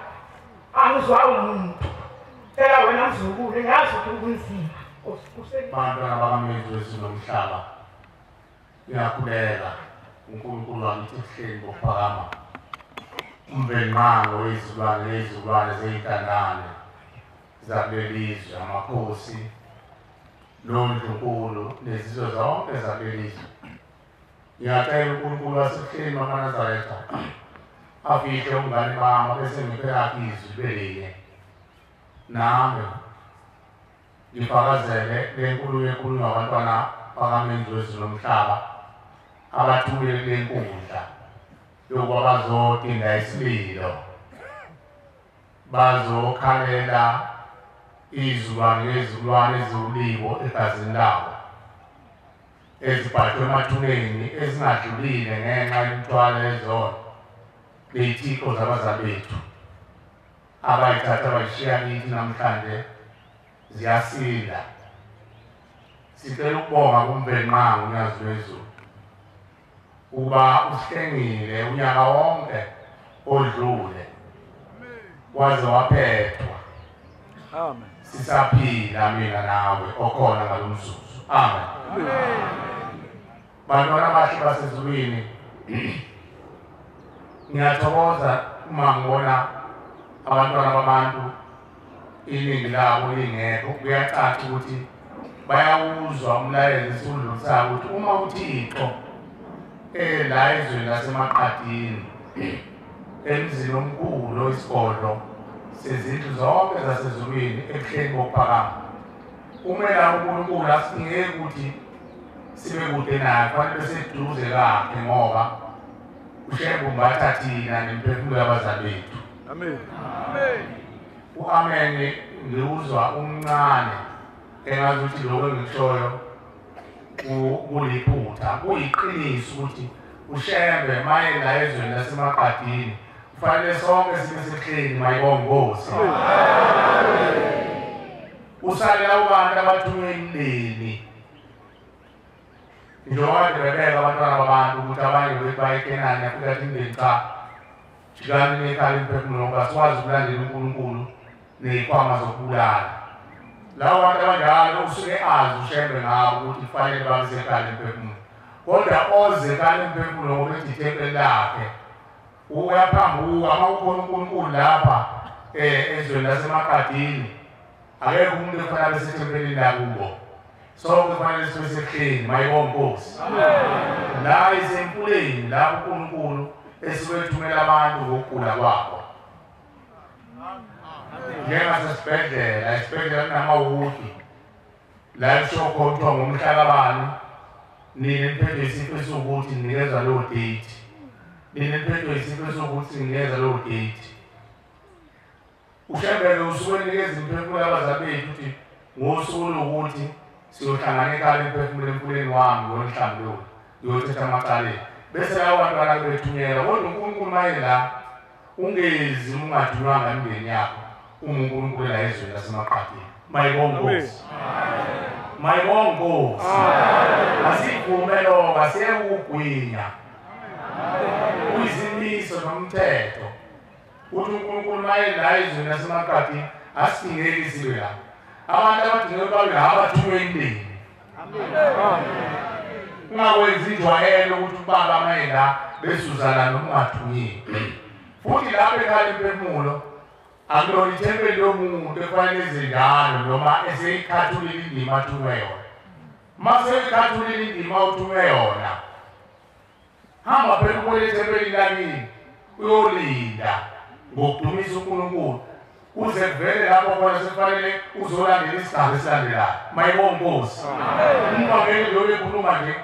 angizwa umuntu. Cela wena mzukulu ngiyazi ukuthi kunzima. Bantwana bakaMenzi wezulu nomhlaba, ngiyakhuleka uNkulunkulu wami ehleli ngokuphakama umvelinqangi wezilwane nezilwane zeyintandane zakuleli zwe, amakhosi nondlunkulu nezizwe zonke zakuleli zwe. Ngiyacela uNkulunkulu wasebuhleni bamaNazaretha afihle umngane bami bese ngiphe lakhe izwi libe linye nami ngifakazele le nkulumo ekhulunywa abantwana bakaMenzi wezulu nomhlaba abathumele kule nkundla yokuba bazodinda isililo, bazokhalela izilwane ngezilwane eziwulibo egazini labo ezibhajwe emathuneni ezingadlulile ngenxa yemithwalo yezono ney'thixo zabazali bethu abayithatha bayishiya kithi namhlanje ziyasinda. Sicela ukubonga kuMvelinqangi unyazi lwezulu ukuba usihlengile unyaka wonke odlule waze waphethwa. Amen. Sisaphila mina nawe okhona ngalo mzuzu. Amen. Bantwana abahle basezulwini, ngiyathokoza uma ngibona abantwana babantu iningi labo lingekho. Kuyacaca ukuthi bayawuzwa umlayezo esiwudlulisayo ukuthi uma uThixo la ezweni lasemaqadini emzini omkhulu isigodlo sezindlu zonke zasezulwini ebuhleni bokuphakama, umela uNkulunkulu asingeke ukuthi sibe kude naye, kufanele beseduze kakhe ngoba uShembe umbatha thina nemphefumulo yabazali bethu. Amen. U-amen ngiwuzwa umncane engazi ukuthi lokho engikushoyo kuliphutha. Kuyiqiniso ukuthi uShembe maye la ezweni lasemaqadini kufanele sonke sibe sehleni mayibongozi. Usalela kubantu abathunywe imindeni njengoba bebeka abantwana babantu ukuthi abanye bethu baye eKenani afika athi imindeni cha, jikani nekhaya imphefumulo ngoba sikwazi ukulandela uNkulunkulu ney'khwama zokubulala. Labo bantu abanjalo usuke azi uShembe ngabo ukuthi kufanele babe sekhaya lemphefumulo, kodwa oze ekhaya lemphefumulo ngoba ethi ithempeli lakhe uyaphambuka. Uma kukhona uNkulunkulu lapha ezweni lasemaqadini akekho umuntu ekufanele abe sethempelini lakubo. Sonke kufanele sibe sehleni mayibonge Nkosi. La isempuleni lapho uNkulunkulu esuke ethumela abantu ngokugula kwabo. Njengasesibhedlela, esibhedlela kunamawodi la kusho khona kuthiwa ngomhlakabani nina niphethwe isifo esiwukuthi ninikeza leyo date, nina niphethwe isifo esiwukuthi ninikeza leyo date. uShembe usuke enikeza imiphefumulo yabazali bethu ukuthi ngosuku lokuthi siyohlangana ekhaya lemphefumulo emfuleni wami ngiyonihlambulula ngiyothetha amacaleni bese labo bantwana bethunyelwa. Kodwa uNkulunkulu maye la ungezi ungadunywanga imindeni yakho, Uma uNkulunkulu la ezweni lasemaqadini. Mayibonge Nkosi. Mayibonge Nkosi. Asivume lokho, asiyekugwinya. Kuyizimiso nomthetho. Uthi uNkulunkulu maye la ezweni lasemaqadini asidingeki isilwe la. Abantu abadingeka babe abathunywe indeni. Ungakwenzi injwayelo ukuthi ubaba maye la besuzana noma ungathunyiwe. Futhi lapho ekhala imphefumulo akulona ithempeli lomuntu efanele izingane noma eseyikhathulile indima athunywe yona. Uma seyikhathulile indima othunywe yona, hamba phela ubuyele ethempelini lakini uyolinda ngokudumisa uNkulunkulu kuze kuvele lapho khona sekufanele uzolandela isigaba esilandelayo. Mayibonge Nkosi. Umvangeli lo bekhuluma nje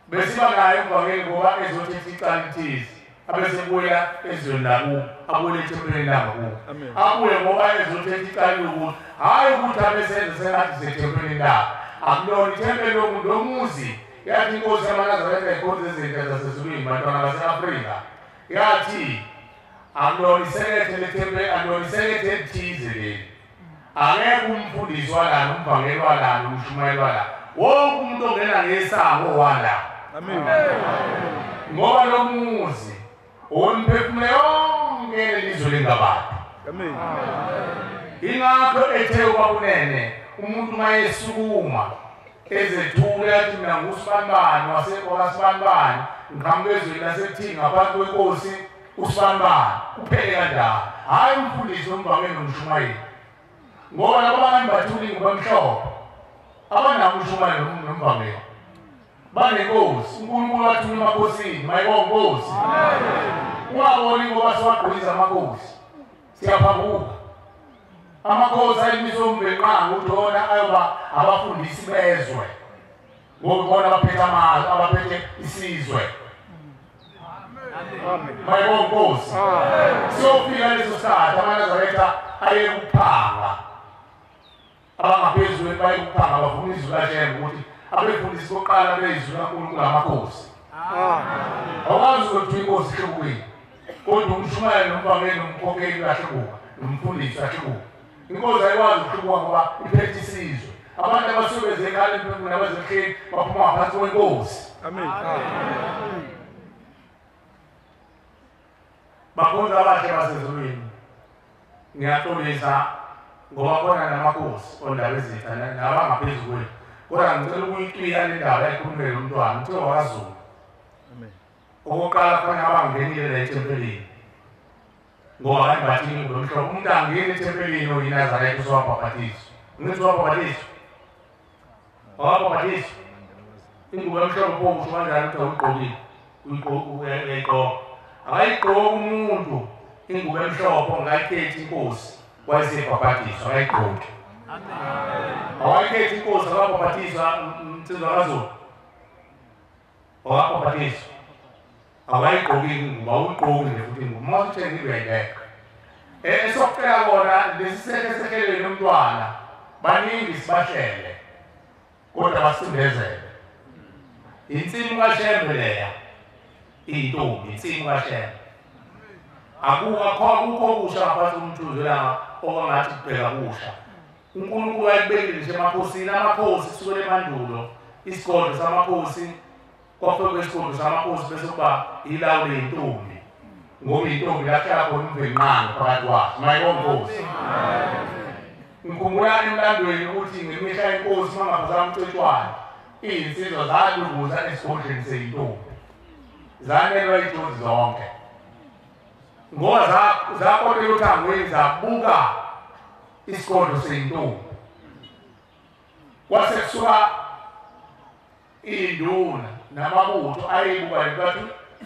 besiba naye umvangeli ngoba ezothetha icala lithize abesebuya ezweni lakubo, abuyele ethempelini langakubo, abuye ngoba ezothetha icala lokuthi hhayi ukuthi abesenze sengathi sethempelini labo. Akulona ithempeli lomuntu lomuzi. Yathi inkosi yamaNazaretha ikhonza izinto zasezulwini bantwana base-Afrika, yathi akulona isekethe lethempeli, akulona isekethe elithize leli. Angeke umfundisi walana, umvangeli walana, umshumayeli walana, wonke umuntu ongena ngesango wala. Ngoba lo muzi owemphefumulo yonke lelizwe lingabantu. Ingakho ethe uBabunene umuntu uma esukuma ezethula athi mina ngusibanibani wasekwasibanibani ngiqhamuka ezweni lasekuthini ngaphansi kwenkosi usibanibani, kuphele kanjalo. Hhayi umfundisi umvangeli nomshumayeli, ngoba labo bantu bathula ingubo emhlophe abanabo umshumayeli nomvangeli banenkosi. uNkulunkulu wathula emakhosini. Mayibonge Nkosi. Ungaboni ngoba siwagqwiza amakhosi, siyaphambuka. Amakhosi ayimiso umvenqanga ukuthi wona ayoba abafundisi bezwe, ngoba bona abaphethe amazwi, abaphethe isizwe. Mayibonge Nkosi. Siyofika leso sikhathi amaNazaretha ayekuphanga, abangaphezulu bayekuphanga, bavuma izwi kaShembe ukuthi abefundisi bokuqala bezwi kaNkulunkulu amakhosi. Awukwazi ukuthi inkosi ihlukile, kodwa umshumayeli nomvangeli nomkhokheli uyahluka, nomfundisi uyahluka. Inkosi ayikwazi ukuhlubuka ngoba iphethe isizwe. Abantu abasuke bezekhala emphefumulweni nabazehleli baphuma ngaphansi kwenkosi. Bakhonza abahle basezulwini. Ngiyaxolisa ngoba khona namakhosi ondaba ezitha nabangaphezu kwethu, kodwa ngicela ukuyicwiya le ndaba ekhulumele lo mntwana. Kuthiwa wakwaZulu. Okokuqala khona abangenile la ethempelini ngoba bayimbathile ingubo emhlophe. Umuntu angene ethempelini oyiNazaretha usewabhabhatiswa. Ngithi wabhabhatiswa, awabhabhatiswa ingubo emhlophe pho usho kanjani ukuthi awuyigqokile? Uyayigqoka. Akayigqoki umuntu ingubo emhlophe ongayikhethi inkosi wayesebhabhatiswa, akayigqoki. Awayikhethi inkosi akabhabhatiswa mnsizwa kaZulu, awabhabhatiswa, awayigqoki ingubo, awuyigqoki nje futhi ingubo. Uma usuthengile uyayibeka. Esokufika kona lesi sehle sehlelweni umntwana, baningi sibahlele kodwa basindezele. Insimu kaShembe leya, iyintombi, insimu kaShembe. Akukho kusha ngaphansi komthunzi welanga okungathi kubheka kusha. uNkulunkulu wayekubekile nje emakhosini, amakhosi kusukela emandulo, isigodlo samakhosi kwafika isigodlo samakhosi bese kuba ilawu leyintombi, ngoba intombi yahlala khona umvenqanga phakathi kwaso. Mayibonge Nkosi. Ngikhumbula emlandweni ukuthi ngemihla yenkosi mangaphazama uCetshwayo, iy'nsizwa zalunguza esigodlweni seyintombi, zanelwa iy'ntombi zonke ngoba zakotela uthangweni zabuka isigodlo seyintombi. Kwase kusuka iy'nduna namabutho ayebuka bathi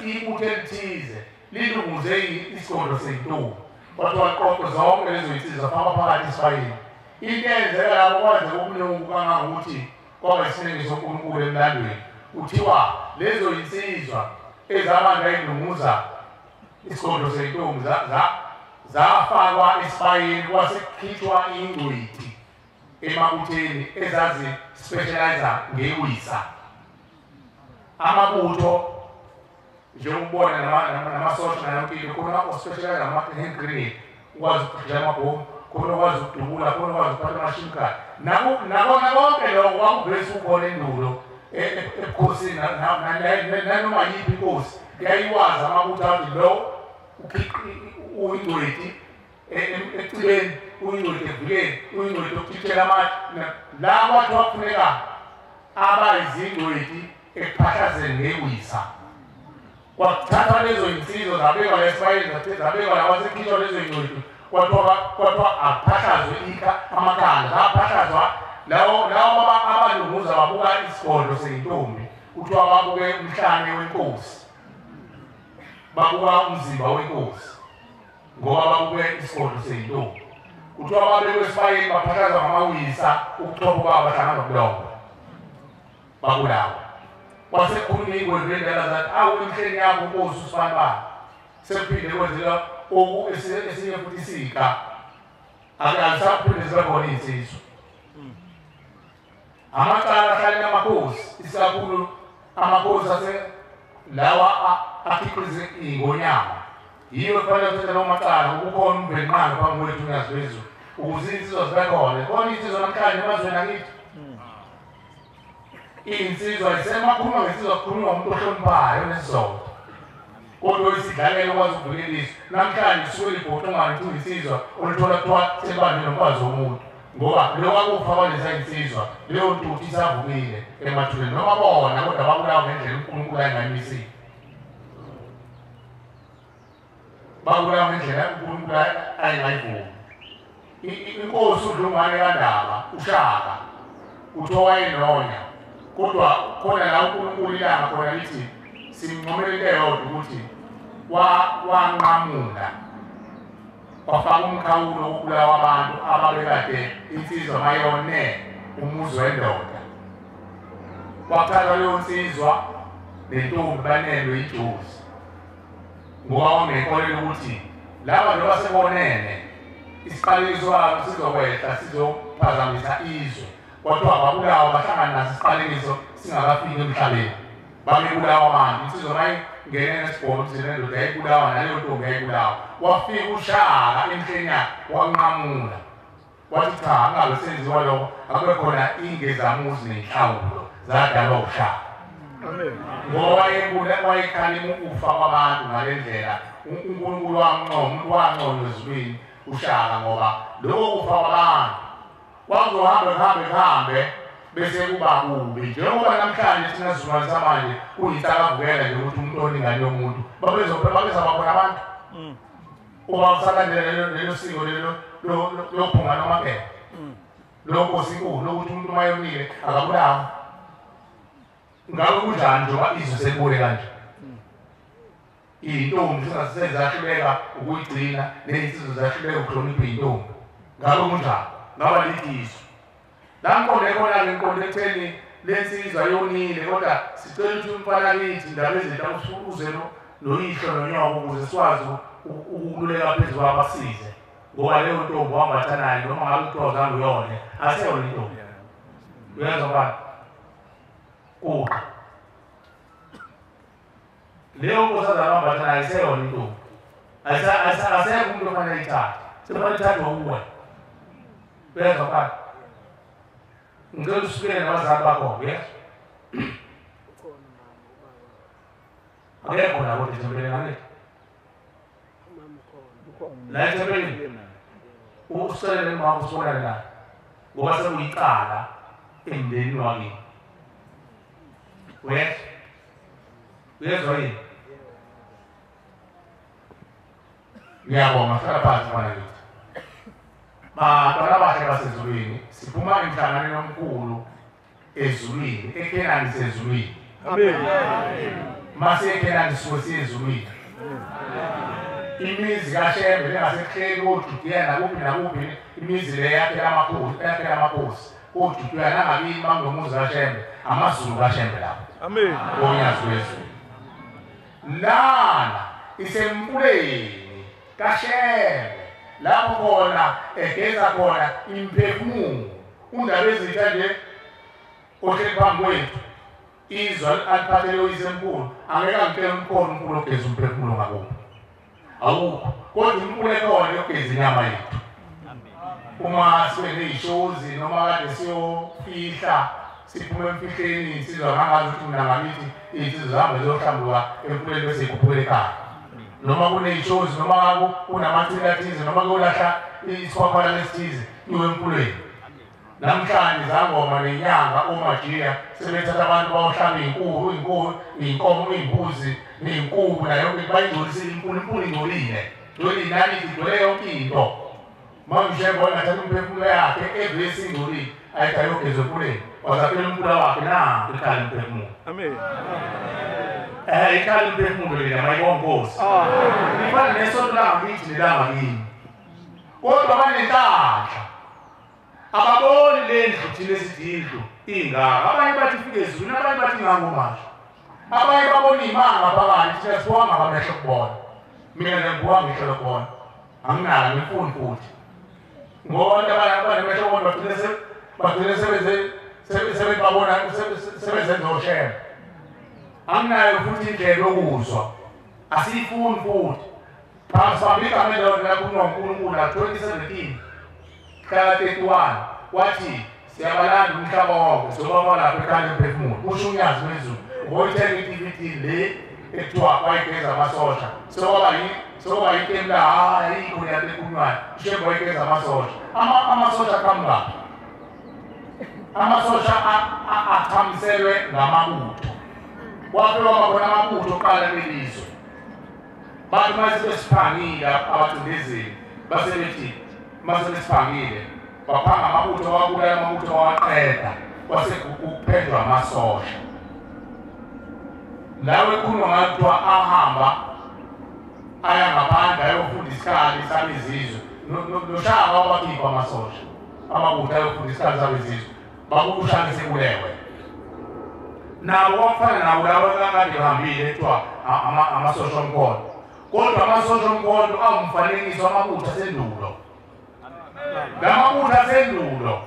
ibutho elithize lilunguze isigodlo seyintombi. Kwathiwa qoqo zonke lezo iy'nsizwa zafakwa phakathi esibayeni. Into eyenzeka lapho kwenzeka okuningi kangangokuthi kwaba isiningi soNkulunkulu emlandweni. Kuthiwa lezo iy'nsizwa ezabanga ilunguza isigodlo seyintombi zafakwa esibayeni, kwase kukhishwa ingcweti emabutheni ezazi-specialize ngewisa. Amabutho njengokubona namasosha nayonke into khona o-specialize ngama-hand grenade. ukwazi ukudla amabhomu, khona okwazi ukudubula, khona okwazi ukuphatha amashimkhali. Nakona konke lokho kwakuvese ukhona endulo ebukhosini nanoma yiphi inkosi yayiwazi amabutho athi lo uyingcweti ecibeni, uyingcweti ekuvikeni, uyingcweti yokuthithela amatshe. La kwathiwa kufuneka abayizingcweti ekuphahlazeni ngewisa. Kwathathwa lezo yinsizwa zabekwa esibayeni, zabekwa la kwasekhishwa lezo yingcweti, kwathiwa akuphahlazwe amakhanda, zaphahlazwa lawo abalunguza babuka isigodlo seyintombi, kuthiwa babuke umhlane wenkosi, babuka umzimba wenkosi ngoba babuke isigodlo seyintombi. Kuthiwa babekwe esibayeni baphahlazwa ngamawisa, ubuchopho babo bahlangana nobulongwe, babulawa. Kwasekukhuluma iy'ngwembe endala zathi awu emhleni yakho nkosi usibanibani, sekuphinde kwenzeka esinye futhi isika, akusaphinde zibe khona iy'nsizwa. Amacala ahlalela amakhosi, isikakhulu amakhosi ase lawa akhiqize iy'ngonyama, yiyo ekufanele kuthathe lawo macala. Kukhona uMvelinqangi phambi kwethu uNyazi lwezulu ukuze iy'nsizwa zibe khona. Khona iy'nsizwa namhlanje emazweni akithi, iy'nsizwa isemakhuluma ngensizwa, kukhulunywa umuntu ohloniphayo nesizotha, kodwa isidlalelo okwazi ukuvikela izwe. Namhlanje isuke libhoqongane kuthiwa insizwa oluthola kuthiwa sebambe nomfazi womuntu, ngoba lokhu akufa kwaleza insizwa, leyo ntuthu isavukile emathuneni noma bona, kodwa babulawa ngendlela uNkulunkulu ayengayimisile, babulawa ngendlela uNkulunkulu ayengayivumi. Inkosi uDlungwane kaNdaba uShaka kuthiwa wayenonya, kodwa khona la uNkulunkulu ilanga khona lithi simncomela into eyodwa ukuthi wanqamula, wafaka umkhawulo wokubulawa abantu ababekade insizwa mayone umuzi wendoda. Kwathathwa leyo nsizwa nentombi banelwe ijozi, ngoba wanenkolelo ukuthi laba njengoba sebonene isiqalekiso sabo sizokwehla sizophazamisa izwe. Kwathiwa babulawa bahlangana naso isiqalekiso singakafiki emhlabeni, babebulawa abantu. Insizwa mayingene nesibhono emzini wendoda yayibulawa, naleyo ntombi yayibulawa. Wafika uShaka emhleni yakhe wanqamula, wathi cha, angabe senziwa lokho, akube khona ingezamuzi nenhlawulo zadalwa uShaka. Ngoba wayekhalima ukufa kwabantu ngale ndlela. uNkulunkulu wamncoma, umuntu wanconywa ezulwini uShaka, ngoba lokho kufa kwabantu kwakuzohambe kuhambe kuhambe bese kuba kubi. Njengoba namhlanje thina sizukulwane samanje kuyinsakavukela nje ukuthi umuntu oningane yomuntu babezaba khona abantu uma usalandela lelo siko lelo lokuphunga nomagebe lonkosi inkulu lokuthi umuntu uma yonile akabulawa. Ngabe kunjani njengoba izwe selibole kanje? Iy'ntombi sezahluleka ukuyigcina, ney'nsizwa zahluleka ukuhlonipha iy'ntombi. Ngabe kunjani? Ngaba lidizwe la ngiqonde khona-ke, ngiqonde ekutheni le nsizwa yonile, kodwa sicela ukuthi umfana kithi indaba ezinto uze noyihlo nonyoko ukuze sikwazi ukululeka phezu kwabo basize, ngoba leyo ntombi wambatha nayo noma ngabe kuthiwa zange uyone, aseyona intombi. Uyezwa mfana? Kuqa leyo nkosazana wambatha nayo iseyona intombi, asekho umuntu ofanele ithathe, sefanele ithathwe uwe. Uyezwa mfana? Ngicela usukele nabazali bakho, uyezwa? Akekho la kodwa ethempelini angithi? La ethempelini uselele umama usibonane naye, ngoba sekuyicala emndenini wakini. Uyezwa? Uyezwa yini? Ngiyabonga, hlala phansi mfana kithi. Bantwana abahle basezulwini, siphuma emhlanganweni omkhulu ezulwini, eKhenani sezulwini. Amen. Mase eKhenani sisuke siye ezulwini. Imizi kaShembe lengasekuhleli koJudiya nakuphi nakuphi, imizi le yakhela amakhosi, yakhela amakhosi koJudiya nangakini bangomuzi kaShembe, amaZulu kaShembe lapho. Amen. Onyazi lwezulu. Lana isemfuleni kaShembe, lapho khona egeza khona imphefumulo. Undaba ezintsha nje ohleli phambi kwethu, izwe aliphathele uyisemkhulu, angeke angitshele umkhono uNkulunkulu ogeza umphefumulo ngakuphi. Awukho. Kodwa imfulo ekhona yokugeza inyama yethu. Uma sibe ney'shozi noma kade siyofihla siphume emfihleni insizwa ngangazi ukuthi mina ngakithi iy'nsizwa zihambe ziyohlambuluka emfuleni bese zikhuphukela ekhaya. Noma kuney'shozi noma kunamathini athize noma kuyolahla isikhwakhwana esithize kuyiwe emfuleni. Namhlanje izangoma nenyanga omajiya sebethatha abantu bayohlaba iy'nkukhu, iy'nkomo, iy'mbuzi ney'nkukhu nayo yonke bayingcolisile imfulo, imfulo ingcolile. Igcwele iy'naliti, igcwele yonke into. Manje uShembe wangathatha umphefumulo yakhe evesi ingcolile ayithi ayogezwa emfuleni. Wazaphela umfula wakhe nanku ikhala umphefumulo. Amen. Ikhala umphefumulo lena mayibonga Nkosi. Ifana nesonto langakithi nelangakini. Kodwa banenhlanhla. Ababoni le ndlu thina esithi indlu ingaka. Abanye bathi ifike ezulwini, abanye bathi ngangomanje. Abanye babona iy'manga phakathi, thina siwanga ngamehlo okubona. Mina ngibuka ngehlo lokubona. Anginalo ngifuni futhi. Ngoba abantu abanamehlo okubona bagcine sebebabona sebezenza oShembe. Anginayo futhi indlela yokuzwa. Asiyifuni futhi. Sibambe igama elilodwa kunoNkulunkulu la 2017. Mhla 31 wathi siyabalanda umhlaba wonke sobaba lapha ekhaya emphefumulo. Kusho uNyazi lwezulu. Ngoyithenga i-DVD le ekuthiwa wayigeza amasosha. Sokwaba yinto la hayi ayikho le ekhulunywayo. uShembe wayigeza amasosha. Amasosha aqhamukaphi? Amasosha aqhamiselwe ngamabutho. Kwafika kwakhona amabutho oqala lelizwe. Bathi mase besiphangile abacindezeli base bethi mase besiphangile baphanga amabutho wabulala amabutho waqeda kwase kuphendwa amasosha. Lawe kuno ngathiwa ahamba aya ngaphandle ayofunda isikhali sabezizwe. NoShaka wabakhipha amasosha amabutho ayofunda isikhali sabezizwe bakubushaka sekulewe. Nabo kwafana nabo labo akade behambile kuthiwa amasosha omkhonto. Kodwa amasosha omkhonto awumfanekiso amabutho asendulo. Lamabutho asendulo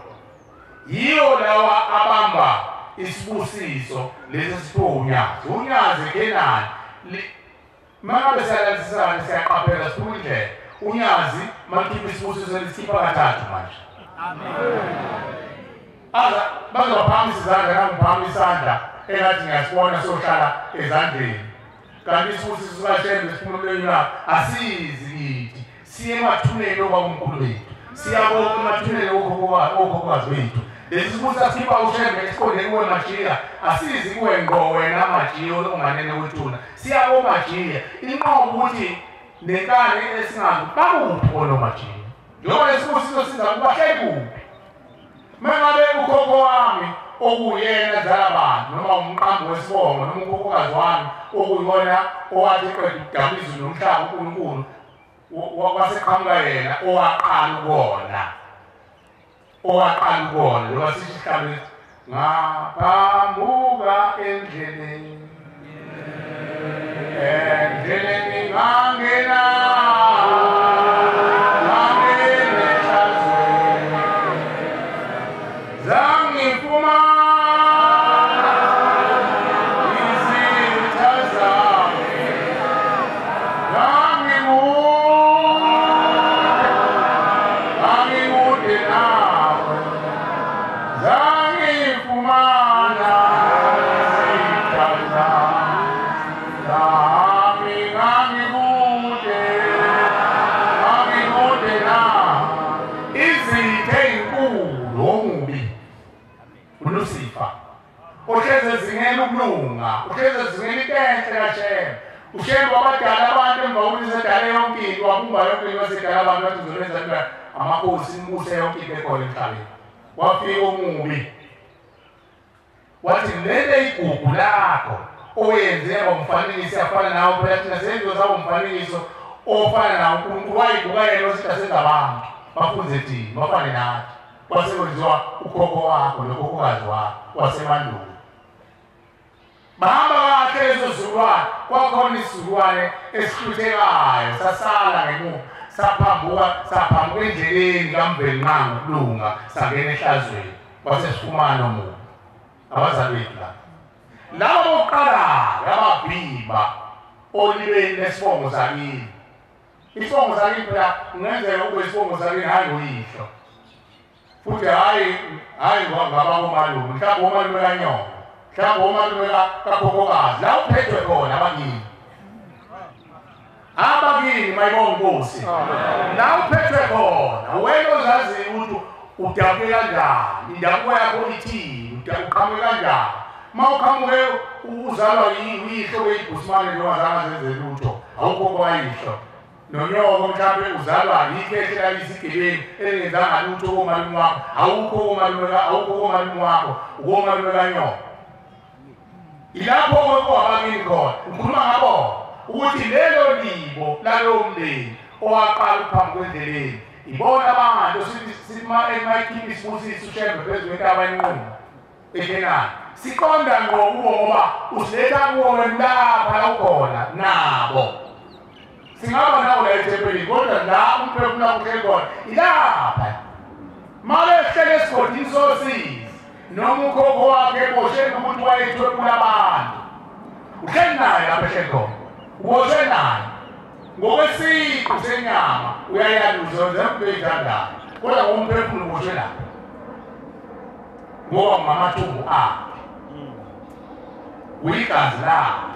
yiwo lawa abamba isibusiso lesi siphiwe uNyazi. UNyazi Kenani mangabe siyalalisana siyaqaphela siphuma indlela. UNyazi malikhipha isibusiso lisikhipha kathathu manje. Aza bazophakamisa izandla nangiphakamisa isandla engathi ngiyasibona sohlala ezandleni. Kanti isibusiso sikaShembe siphuma emlonyeni wakhe asizi kithi. Siye emathuneni obabamkhulu bethu. Siyabonga emathuneni okhokhokazi bethu. Lesi sibusiso sikhipha uShembe esiqonde kuwe Majiya, asizi kuwe ngqo wena Majiya onganene kwethuna. Siyabonga Majiya. Inqobo ukuthi nenkani esingazi bakuphi bona Majiya. Njengoba lesibusiso siza kuba hlekuphi. Mangabe ukhokho wami okuyena zala abantu noma umqambi wesibongo noma ukhokhokazi wami okuyona owathi eqeda ukudabula izulu nomhlaba uNkulunkulu waseqhamuka yena owaqala ukona. Owaqala ukona njengoba sithi isihlabelelo ngaphambuka endleleni endleleni ngangena ngangena ehlazweni zangifumana izitha zami ngangikude nawe zangifumana izitha zami ngangikude nawe. Izitha ey'nkulu omubi uLucifer ohlezi ezingela ukulunga, uhlezi ezingela into enhle kaShembe. UShembe wabadala abantu emva kokuthi sedale yonke into, wabumba yonke into wasedala abantu wathi uzobenza into amakhosi imbuse yonke into ekhona emhlabeni. Wafika omubi wathi lele igugu lakho oyenze ngomfanekiso afana nawo phela thina senzo sabo umfanekiso ofana nawo uNkulunkulu wayibuka yena wathi asenza abantu bafunze thina bafane nathi. Kwase kwenziwa ukhokho wakho nokhokhokazi wakho wasemandulo. Bahamba kahle lezo zizukulwane, kwakhona isizukulwane esihluthekayo sasala ngemuva saphambuka endleleni kaMvelinqangi ukulunga sangena ehlazweni kwase sifumana omubi. Abazali bethu laba laba bokuqala ababhimba olibeni lesibongo sakini Isibongo sakini phela kungenzeka ube isibongo sakini hhayi ngoyihlo. Futhi hhayi ngabakomalume, mhlawumbe omalume kanyoko, mhlawumbe omalume kakhokhokazi, la uphethwe khona abakini. Abakini mayibonga inkosi. La uphethwe khona, wena ozaziyo ukuthi udabuke kanjani, indabuko yakho ithini, uqhamuke kanjani. Uma uqhamuke uzalwa uyihlo weyibhusimane nje ongazange azenze lutho, awukho kwayihlo. Nonyoko mhlawumbe uzalwa yikhehle lalisigebengu elingenzanga lutho komalume wakho, awukho komalume, awukho komalume wakho, ukomalume kanyoko. Ilapho kwabakini khona, ngikhuluma ngabo ukuthi lelo libo lalowo mndeni owaqala uphambi kwendleleni ibona abantu sithi mayikhipha isibusiso uShembe phezu kwentaba enquma eKenani. Siqonda ngokubo ngoba usiletha kuwo lapha la ukhona nabo. Singaba nawo la ethempelini kodwa la umphefumulo wakho uhleli khona ilapha. Mabehlele esigodini sosizi noma ukhokho wakhe eboshwe nomuntu wayethwebula abantu. Uhleli naye lapha ehleli khona. Uboshwe naye. Ngokwesiqu senyama uyayaluza wenza into oyithandayo kodwa ngomphefumulo uboshwe lapha. Ngoba ngamathumbu akhe. Uyigazi lakhe.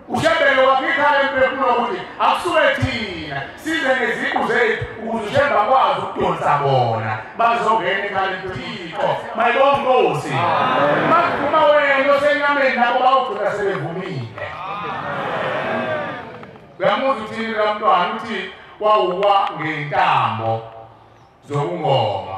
uShembe wakhe ikhala emphefumulo ukuthi akusuke thina size ngeziqu zethu ukuze uShembe akwazi ukudonsa bona bazongena ekhaya lethixo. Mayibonga inkosi. Makuvuma wena osenyameni nabo bawugcina sebevumile. Uyamuzwa uthini la mntwana uthi wawuwa ngentambo zokungoma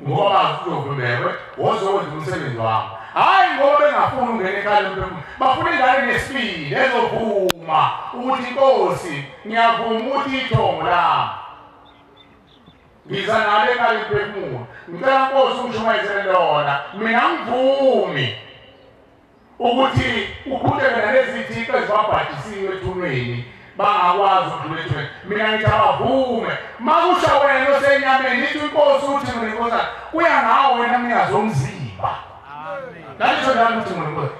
ngoba bazi uzovimbelwe wozokwenza umsebenzi wami. Hhayi ngoba bengafuni ukungena ekhaya lomphefumulo, bafuna ingane nesibindi ezovuma ukuthi inkosi ngiyavuma ukuthi ithongo lami ngiza nalo ekhaya lomphefumulo, ngicela nkosi ungishumayezele lona, mina ngivumi ukuthi ukhuleke nalezi thixo ezibabhajisiwe ethunweni bangakwazi ukudlula ethuneni. Mina ngithi abavume. Makusha wena osenyameni ithi inkosi uthi mina inkosi kuya ngawo wena mnikazi womzimba. Nalisho njalo ukuthi mina inkosi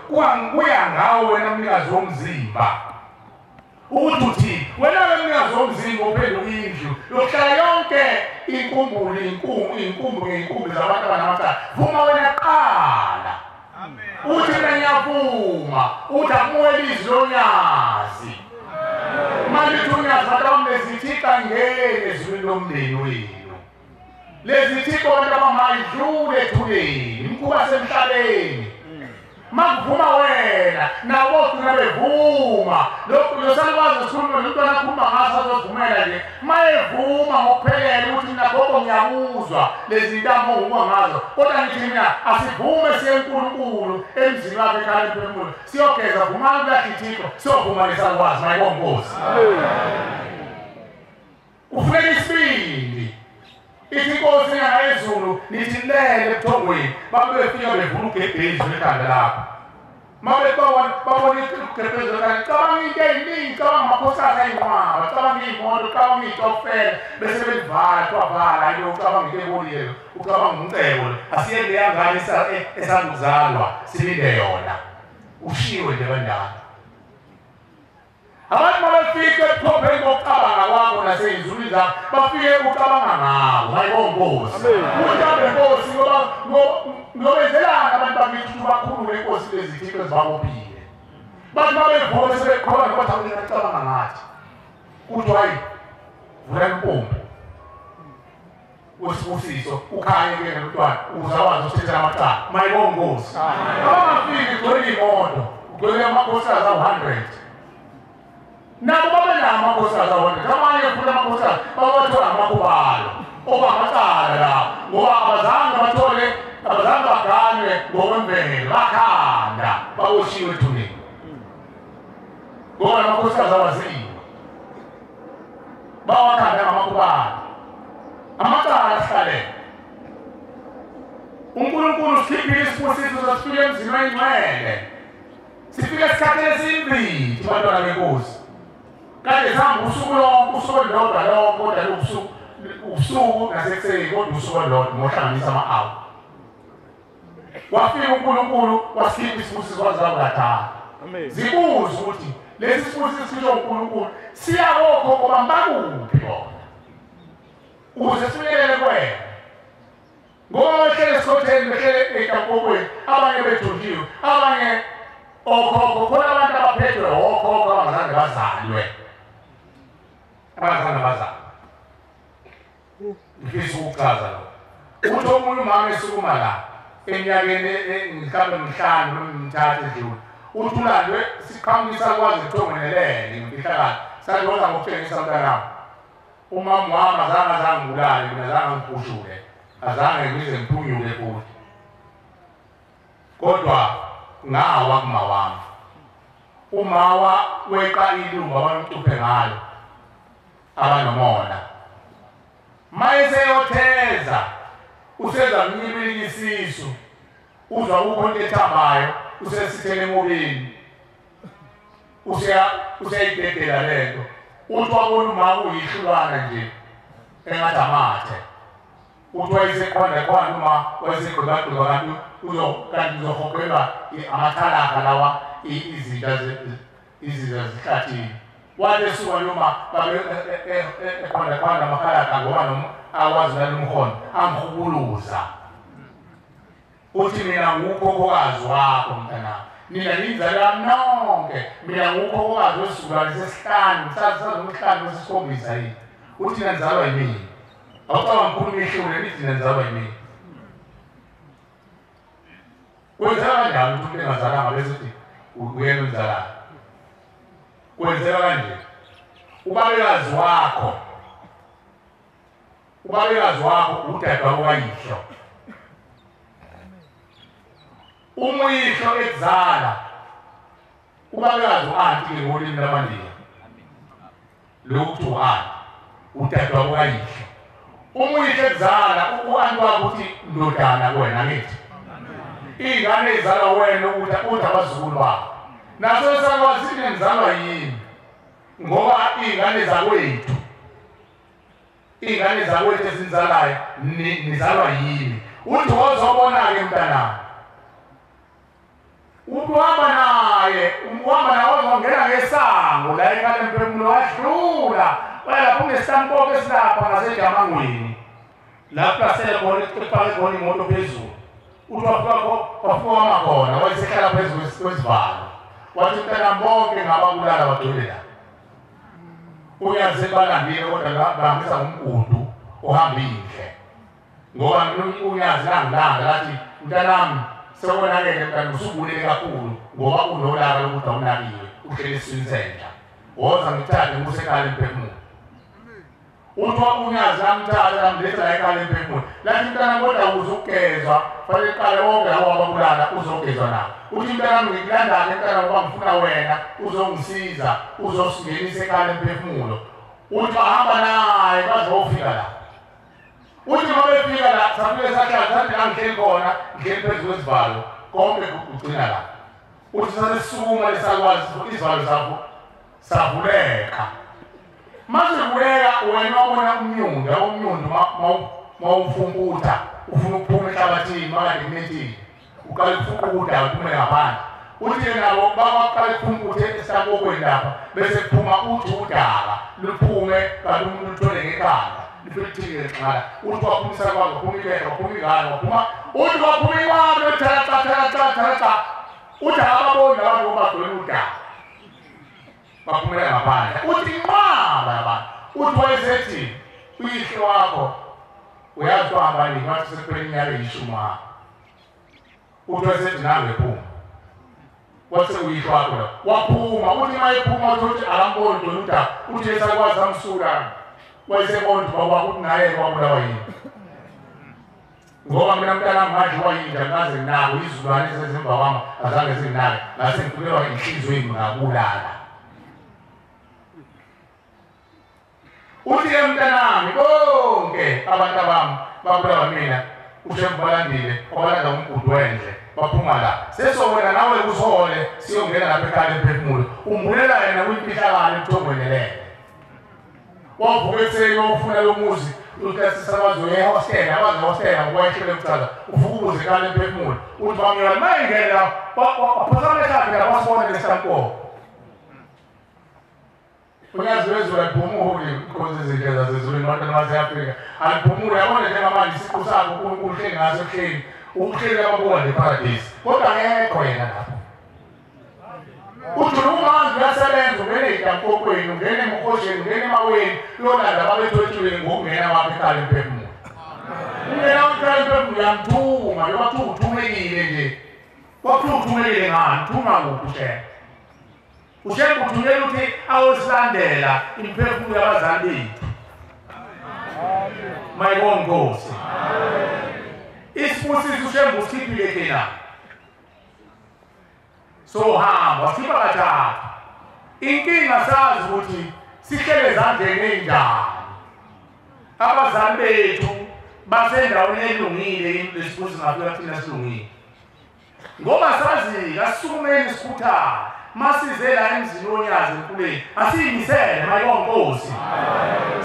kuya ngawo wena mnikazi womzimba. Ukuthi uthi wena mnikazi womzimba uphenduka indlu yokuhlala yonke inkumbulo inkumbu ngeyinkumbi zabantu abanamacala. Vuma wena kuqala. Uthi mina ngiyavuma uthi akumele izwi lonyazi. Manje uthi unyazi bantu abamlezithixo angene ezulwini lomndeni wenu. Lezi thixo bantu abamayidlule ethuneni, imikhuba semhlabeni. Makuvuma wena nabo bogcina bevuma. Lokhu losalukwazi sikhuluma nomntwana akhuluma ngaso azovumela nje. Mayevuma ngokuphelele ukuthi mina gogo ngiyakuzwa lezi ntambo onguma ngazo. Kodwa ngithi mina asivume siye eNkulunkulu emzini wakhe ekhaya lemphefumulo. Siyogeza vumani kulahla ithixo siyovuma lesalukwazi mayibonga inkosi. Kufuneka isibindi. Ithi inkosi yezulu nithi lele ebuthongweni babe befika bevula ugebhezi ekhanda lapho. Mabe babona ugebhezi ekhanda, cabanga into eyiningi, cabanga amakhosikazi ayinqwaba, cabanga iy'moto, cabanga iy'tokfela, bese belivala kwavala into ucabanga into ebolile, ucabanga umcebo. Asiye leya ngane esanduzalwa silinde yona. Ushiwe nje kanjalo. Abantu mabefike ebuchopheni bokucabanga kwakho nasey'nzulwini zakho, bafike ucabanga ngawo, mayibonga inkosi. Uhambe inkosi ngoba ngobenzelana abantu bakithi ukuthi bakhulule inkosi lezi thixo ezibabophile. Bathi mabevuma sebekhona bathi awuyena cabanga ngathi. Kuthi hayi vula impompi. Wesibusiso ukhanye kuyena mntwana ukuze akwazi ukuthethela amacala. Mayibonga inkosi. Abangafiki kugcwele iy'moto, kugcwele amakhosikazi awu-100. Nabo babenawo amakhosikazi awu-100, abanye futhi amakhosikazi bawathola amakubalo okwamacala lawo ngoba abazange bathole, abazange baganwe ngokwemvelo, bakhanda baboshiwe ethuneni ngoba namakhosikazi awaziwa bawakhanda ngamakubalo amacala asihlalele. uNkulunkulu sikhiphile isibusiso sasifike emzini wengcwele, sifike esikhathini esimbili bantwana benkosi. Kade sihamba usuku lonke, usuku olulodwa lonke, kodwa ubusuku nasekuseni, kodwa usuku olulodwa ngohlanganisa ama-awa. Wafika uNkulunkulu wasikhipha isibusiso wazalwa kadala. Zibuze ukuthi Lesi sibusiso sisho uNkulunkulu siya kokhokho bambakuphi bona ukuze sifinyelele kuwena. Ngoba behlele esikhotheni, behlele ekampokweni, abanye bejunjiwe, abanye okhokho, khona abantu abaphethwe okhokho abangazange bazalwe. Abangazange bazalwe. Ngifisa ukuchaza lokho. Uthi omunye umama esukuma la eminyakeni mhlawumbe 5 noma 3 edlule, uthi ulandwe siqhamukisa kwazi kuthongenelele ngemfihlakalo. Sathi woza ngokutshengisa mntanami. Umama wami azange ngibulale mina, azange ngiphushule, azange ngize ngiphunyuke futhi. Kodwa ngawa kuma wami. Umawa weqa ilungu abamcuphe ngalo abanomona. Mayeseyotheza useza mnyibilika isisu, uzwa kukho into ethambayo, usesithele emobeni, useyidedela lento. Uthi wabona umama uyihlulwana nje engathi amathe. Uthi wayesekhona khona uma wayesegqibagqiba kanti kanti uzohogelwa amathalaka lawa izinja zihlathini. Wathi esuka noma babe ekhona khona amakhalaka ngoba noma akwazi nalomkhono amhukuluza. Uthi mina ngukhokhokazi wakho mntanami, nina ninzalo yami nonke, mina ngukhokhokazi wesizukulwane sesihlanu, sazomuhlanu wesikhombisa yini. Uthi nina nizalwa yimina. Awucabanga ngikhuluma ihlule nithi nina nizalwa yimina. Kwenzeka kanjani ukuthi umuntu engazalanga bese uthi uyena umzalayo? Kwenzeka kanje. Ubabekazi wakho, ubabekazi wakho udadewabo kayihlo. Uma uyihlo ekuzala, ubabekazi u-anti ke ngolimi lamaNdiya. Lokhu kuthiwa u-anti, udadewabo kayihlo. Uma uyihlo ekuzala, u-anti wakho uthi ndodana kuwena, angithi? Iy'ngane ey'zalwa wena uthi abazukulu bakho. Naso esakwazi nizalwa yini? Ngoba iy'ngane zakwethu, iy'ngane zakwethu esinizalayo nizalwa yini? Uthi wozobona-ke mntanami. Uthi uhamba naye, uhamba naye wazongena ngesango la ekhaya lemphefumulo wadlula. Waya lapho kunesitamkoko esilapha ngasejamangweni. Lapho asele khona epake khona imoto phezulu. Uthi wafika wama khona, wayesehlala phezu kwesivalo. Wathi mntanami bonke ngababulala bagcwele la. Uyazi balandile kodwa bahambisa ngomgudu ohamba indle. Ngoba uyazi langilanga lathi mntanami sekonakele mntana usubulele kakhulu ngoba unolaka lokuthi awunakiwe uhleli esiswini senja. Woza ngithathe ngikuse ekhaya lemphefumulo. Uthi unyazi lamthatha lamletha la ekhaya lemphefumulo. Lathi mntana kodwa uzogezwa, fanele uqale wonke lawo ababulala uzogezwa nawo. Uthi mntanami ngikulanda-ke mntana ngoba ngifuna wena uzongisiza, uzosingenisa ekhaya lemphefumulo. Uthi bahamba naye baze bofika la. Uthi uma befika la, safike sahlala sathi la ngihleli khona, ngihleli phezu kwesivalo, konke kugcina la. Uthi sasesukuma lesakwazi isivalo savuleka. Mase vuleka wena wabona umnyundo, umnyundo mawufunkutha, ufuna ukuphuma ehlabathini makade kunethini. Uqala ukufunkutha uphume ngaphandle. Uthi nabo baqala ukufunkutha esakokweni lapha bese kuphuma uthi udaka luphume kanti umuntu uthole ngekhanda. Lifike ngenqala. Uthi waphumisa kwakho, waphuma ibeka, waphuma ingane, waphuma uthi waphuma imali tha tha tha tha tha. Uthi ababoni abantu bagcwele udaka. Baphumela ngaphandle. Uthi inqaba yabantu. Uthi wayesethi uyihlo wakho uyazi uhamba nini, wathi sekuphele iminyaka eyi-10. Uthi wayesethi nange phuma. Wathi uyihlo wakho la. Waphuma. Uthi uma ephuma uthi akamboni lona udaka. Uthi esakwazi amsula. Wayesebona ukuthi baba ukuthi naye wabulawa yini. Ngoba mina mntanami ngadliwa yinja ngaze nginako, izilwane ezizemva kwami azange zinginake. Ngase ngifikelwa inhliziyo yami ngabulala. Uthi-ke mntanami bonke abantu abami babulawa mina, uShembe balandile, wabalanda umgudu wendle, baphuma la. Sesowena nawe usihole siyongena lapha ekhaya lemphefumulo. Umbulela yena kwimfihlakalo ebuthongweni lele. Wavuka ekuseni wawufuna lo muzi, uthi sisakwazi uyehostela, abazi hostela ngoba wayehlele kuchaza. Uvuka ubuze ekhaya lemphefumulo. Uthi bamyona mayingena la, waphosana ekhaya la wasibona lesitamkoko. Unyazi lwezulu aliphumuli inkonzo ezinhle zasezulwini abantwana base-Afrika aliphumuli. Yabona njengamanje isiqu sakho uNkulunkulu uhleli ngaso ehleli uhleli ababuka neparadisi kodwa akekho yena lapho. Ujula umanzi uyasebenza ungene ey'ntankokweni ungene emhosheni ungene emaweni uyolanda babethwetshuleni ngokungena kwakho ekhaya emphefumulo. Ungena ekhaya emphefumulo uyamthuma njengoba kuthiwa uthumekile nje. Kwakuthiwa uthumekile ngani? Uthuma kuphi uShembe? uShembe uthunyelwa ukuthi ayosilandela imiphefumulo yabazali bethu. Mayibonge Nkosi. Isibusiso uShembe usikhiphile thina. So hamba wasikhipha kathathu. Inkinga sazi ukuthi sihlele ezandleni ey'njani. Abazali bethu basendaweni elungile lesibusiso ngafika thina silungile. Ngoba sazi asisukumeni sikhuthale. Masize la emzini wonyazi emfuleni asiyimisele mayibonge Nkosi.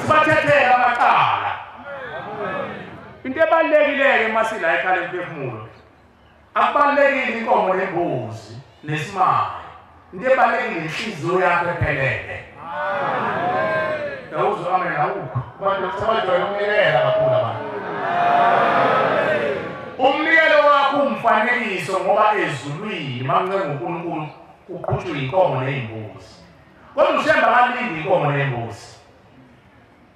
Sibathethele amacala. Into ebalulekile-ke masila ekhaya lemphefumulo akubalulekile inkomo nembuzi nesimali. Into ebalulekile inhliziyo yakho ephelele. Yawuzwa amen awukho. Abantu sebajwayele ukunikela kakhulu abantu. Umnikelo wakho umfanekiso ngoba ezulwini mancenga uNkulunkulu uqhutshwe inkomo ney'mbuzi. Kodwa uShembe akalindi inkomo ney'mbuzi.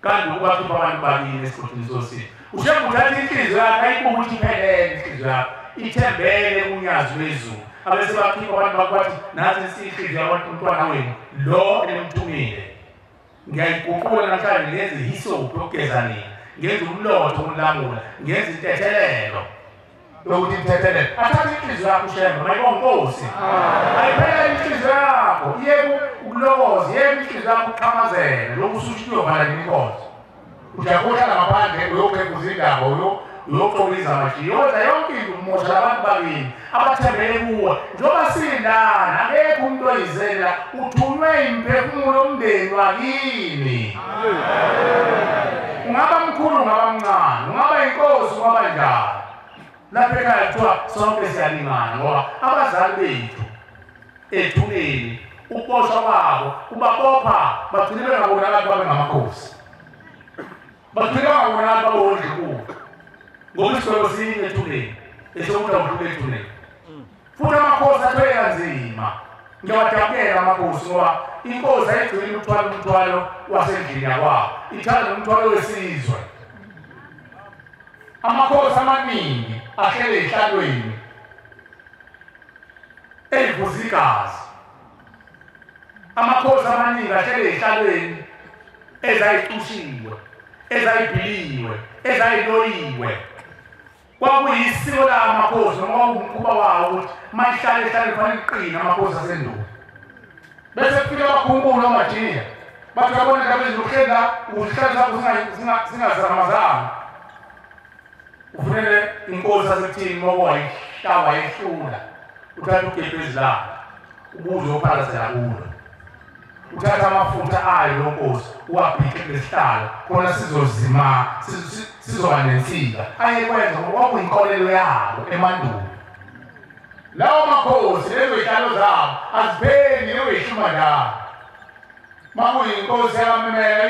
Kanti ukubakhipha abantu bakini esigodini sosini. UShembe uthatha inhliziyo yakhe ayibuke ukuthi iphelele inhliziyo yakhe ithembele kunyazi lwezulu. Abese bakhipha abantu bakho bathi nathi inhliziyo yabantu umntwana wenu lo enimthumile. Ngiyayiguqula namhlanje ngenze ihisophi yokugeza nina, ngenze umlotho wokulamula, ngenze intethelelo. Yokuthi intethelelo. Athathe inhliziyo yakho uShembe, mayibonge Nkosi. Ayiphelele inhliziyo yakho, iyeke ukulokoza, iyeke inhliziyo yakho uqhamazele, lokhu ususho uyovala nini inkonzo. Ujakuhlala ngaphandle uyokhefuza indaba, uyoxolisa amajiya, uyokwenza yonke into umosha abantu bakini abathembele kuwe. Njengoba sindana akekho umuntu oyizela, uthunywe imphefumulo yomndeni wakini. Ungaba mkhulu, ungaba mncane, ungaba inkosi, ungaba njani. Lapha ekhaya kuthiwa sonke siyalingana ngoba abazali bethu ethuneni ukuboshwa kwabo ubabopha bagcine bengabonakali babe ngamakhosi. Bagcine bengabonakali babondle kubo. Ngoba isigwebo sinye ethuneni esokuthi awudlule ethuneni. Futhi amakhosi athwele kanzima. Ngiyawadabukela amakhosi ngoba inkosi ayigcini ukuthwala umthwalo wasendlini yakwabo, ithwala nomthwalo wesizwe. Amakhosi amaningi ahlele ehlalweni evuza igazi. Amakhosi amaningi ahlele ehlalweni ezayicushiwe, ezayibhiliwe, ezayiloyiwe. Kwakuyisiko lamakhosi noma kwakuwumkhuba wawo ukuthi mayihlale ehlale kufanele iqine amakhosi asendulo. Bese kufika abakhunkulu amajiya bathi uyabona indaba eziluhleli la ukuzihlala zakho singazamazama. Ufunele inkosi asekuthini ngoba wayehlula uthatha ugebhezi lakho ubuze uphalazela kulo. Uthatha amafutha ayo lo nkosi uwabhixe kulesihlalo khona sizozima sizoba nensika. Ayekwenza ngoba kwakuyinkolelo yabo emandulo. Lawo makhosi lezo y'hlalo zabo azipheli leyo njalo. Makuyinkosi yakamemela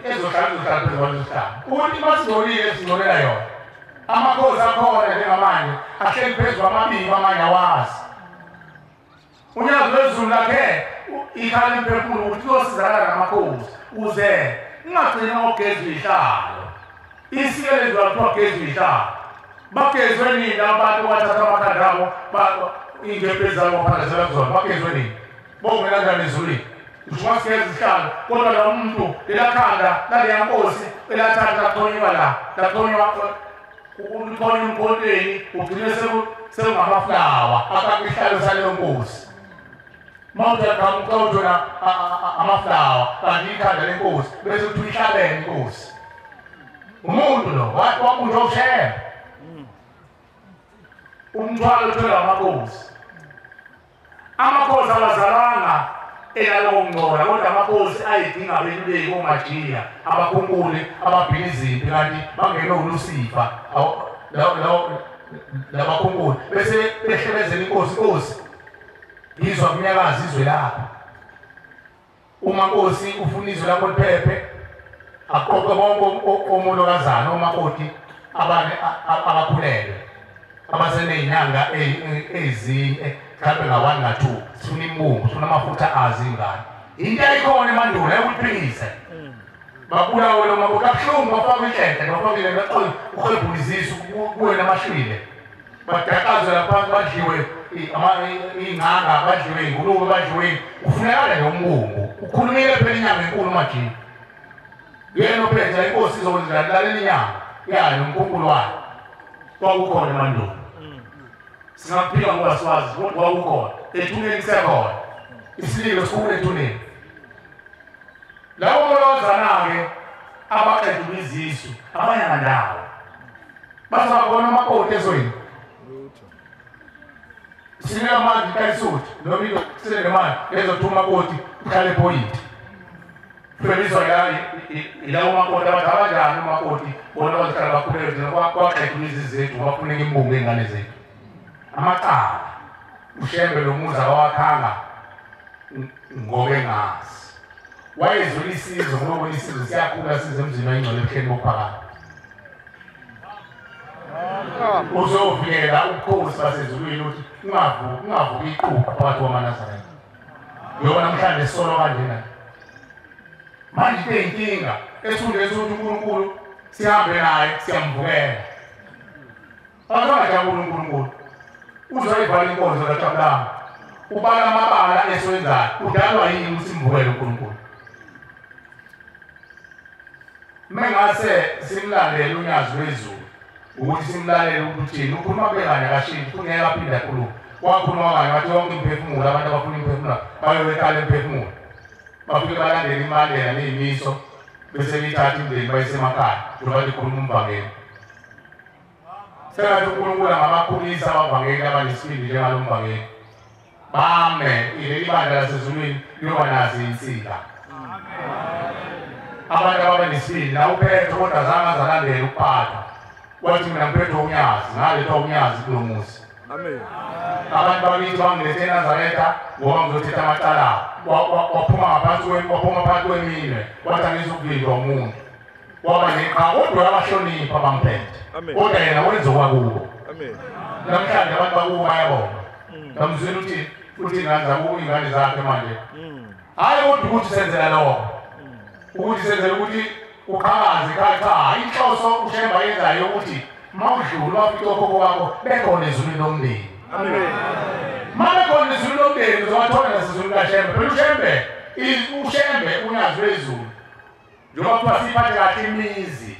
ezohlala izohlala phezu kwaleso sihlalo. Ukuthi masingcolile singcolela yona. Amakhosi akhona njengamanje ahleli phezu kwamabili amanye awazi. Unyazi lwezulu lakhe ikhala imphefumulo ukuthi uyosizakala namakhosi uze ungagcini ngokugezwa ihlalo. Isiko lezulu kuthiwa kugezwa ihlalo. Bagezwe nini abantu bathatha amakhanda abo iy'ngebhezi zabo baphalazela kuzona bagezwe nini? Bongena kanjani ezulwini? Ngisho masigeza isihlalo kodwa lo muntu lela khanda laleya nkosi elathatha laxhonywa la laxhonywa uxhonywa emkhontweni ugcine sekungamaflawa afakwe isihlalo saleyo nkosi. Mawuthi uyaqhamuka uthola amaflawa kanti ikhanda lenkosi bese kuthiwa ihlabene inkosi. Umuntu lo wabunjwa uShembe. Umthwalo uthelwa amakhosi. Amakhosi awazalanga enalowo ngcola kodwa amakhosi ayidinga abeluleki omajiya abakhunkuli ababhila izimpi kanti bangenwe uLusifa labakhunkuli bese behlebezela inkosi. Inkosi ngizwa kunyakaza izwe lakho. Uma Nkosi ufuna izwe lakho liphephe, aqoqe bonke omolokazana omakoti abane abakhulelwe abasenezinyanga ezine mhlawumbe nga-1 nga-2, sifuna imbungu, sifuna amafutha azi ingane. Into ayikhona emandulo ayikuliphikise. Babulawe lo makoti kabuhlungu, bafake inhlenhle, bafake le uhwebhula izisu kuwe namashwile. Badakazwe laphansi, badliwe iy'nganga, badliwe iy'ngulube, badliwe. Kufunekala nje umbungu. Ukhulumile phela inyanga enkulu manje. Yena ophethe inkosi izokwenza lalela inyanga yayo nomkhunkulu wayo. Kwakukhona emandulo. Singaphika ngoba siwazi kodwa kwakukhona. Ethuneni kusekhona. Isililo sikhulu ethuneni. Labo molozana-ke abaqedula izisu abayanga ndawo. Bazoba khona amakoti ezweni. Sinika manje ikayisuthi noma into nemali ezothuma amakoti uhlale ephoyinti. Feliswa ilawo makoti abathi abanjani umakoti bona bazihlala bakhulelwe thina kwaqedula izisu zethu bafuneka imbungu ey'ngane zethu. Amacala uShembe lo muzi akawakhanga ngoba engazi. Wayezula isizwe ngoba isizwe siyakhula size emzini oyingcwele ebuhleni bokuphakama. Uzovikela ubukhosi basezulwini ukuthi ungavuki iququ phakathi kwamaNazaretha. Njengoba namhlanje sisolo kanjena. Manje into eyinkinga esikhundleni sokuthi uNkulunkulu sihambe naye siyamvukela. Akangajabuli uNkulunkulu. Uzoyivala inkonzo kaJabulani. Ubala amabala esiwenzayo. Udalwa yini ukuthi simvukele uNkulunkulu? Mengase simlalele unyazi lwezulu ukuthi simlalele ukuthi ukhuluma bekanye akashintshi kungeke aphinde akhulume. Wakhuluma kanye wathi yonke imphefumulo abantu abafuna imphefumulo bayoweqala imphefumulo. Bafike balandele imibandela ney'miso bese beyithatha imindeni bayise emakhaya njengoba likhuluma umvangeli. Sengathi uNkulunkulu angabakhulisa abavangeli abanesibindi njengalo mvangeli. Bame leli bandla lasezulwini liyoba nazo iy'nsika. Abantu ababenesibindi na uPetro kodwa zange azalandele ukuphathwa. Wathi mina ngiphethwe unyazi, ngalethwa unyazi kulo muzi. Amen. Abantu bakithi bangilethe eNazaretha ngoba ngizothetha amacala. Waphuma ngaphansi waphuma phakathi kweminwe, wathi angizukulindwa umuntu. Waba neqhawe kodwa uyabahlonipha bamphethe. Kodwa yena wenza okwakubo. Amen. Namhlanje abantu bakubo bayabonga. Ngamzwela uthi ingane zakubo ingane zakhe manje. Hhayi kodwa ukuthi senzela lokho. Ukuthi senzela ukuthi uqhakaze cha inhloso uShembe ayenzayo ukuthi mawudlula wafika okhokho bakho bekhona ezulwini lomndeni. Amen. Uma bekhona ezulwini lomndeni uzobathola nasezulwini kaShembe. Phela uShembe unyazi lwezulu. Njengoba kuthiwa siyiphathe kahle imizi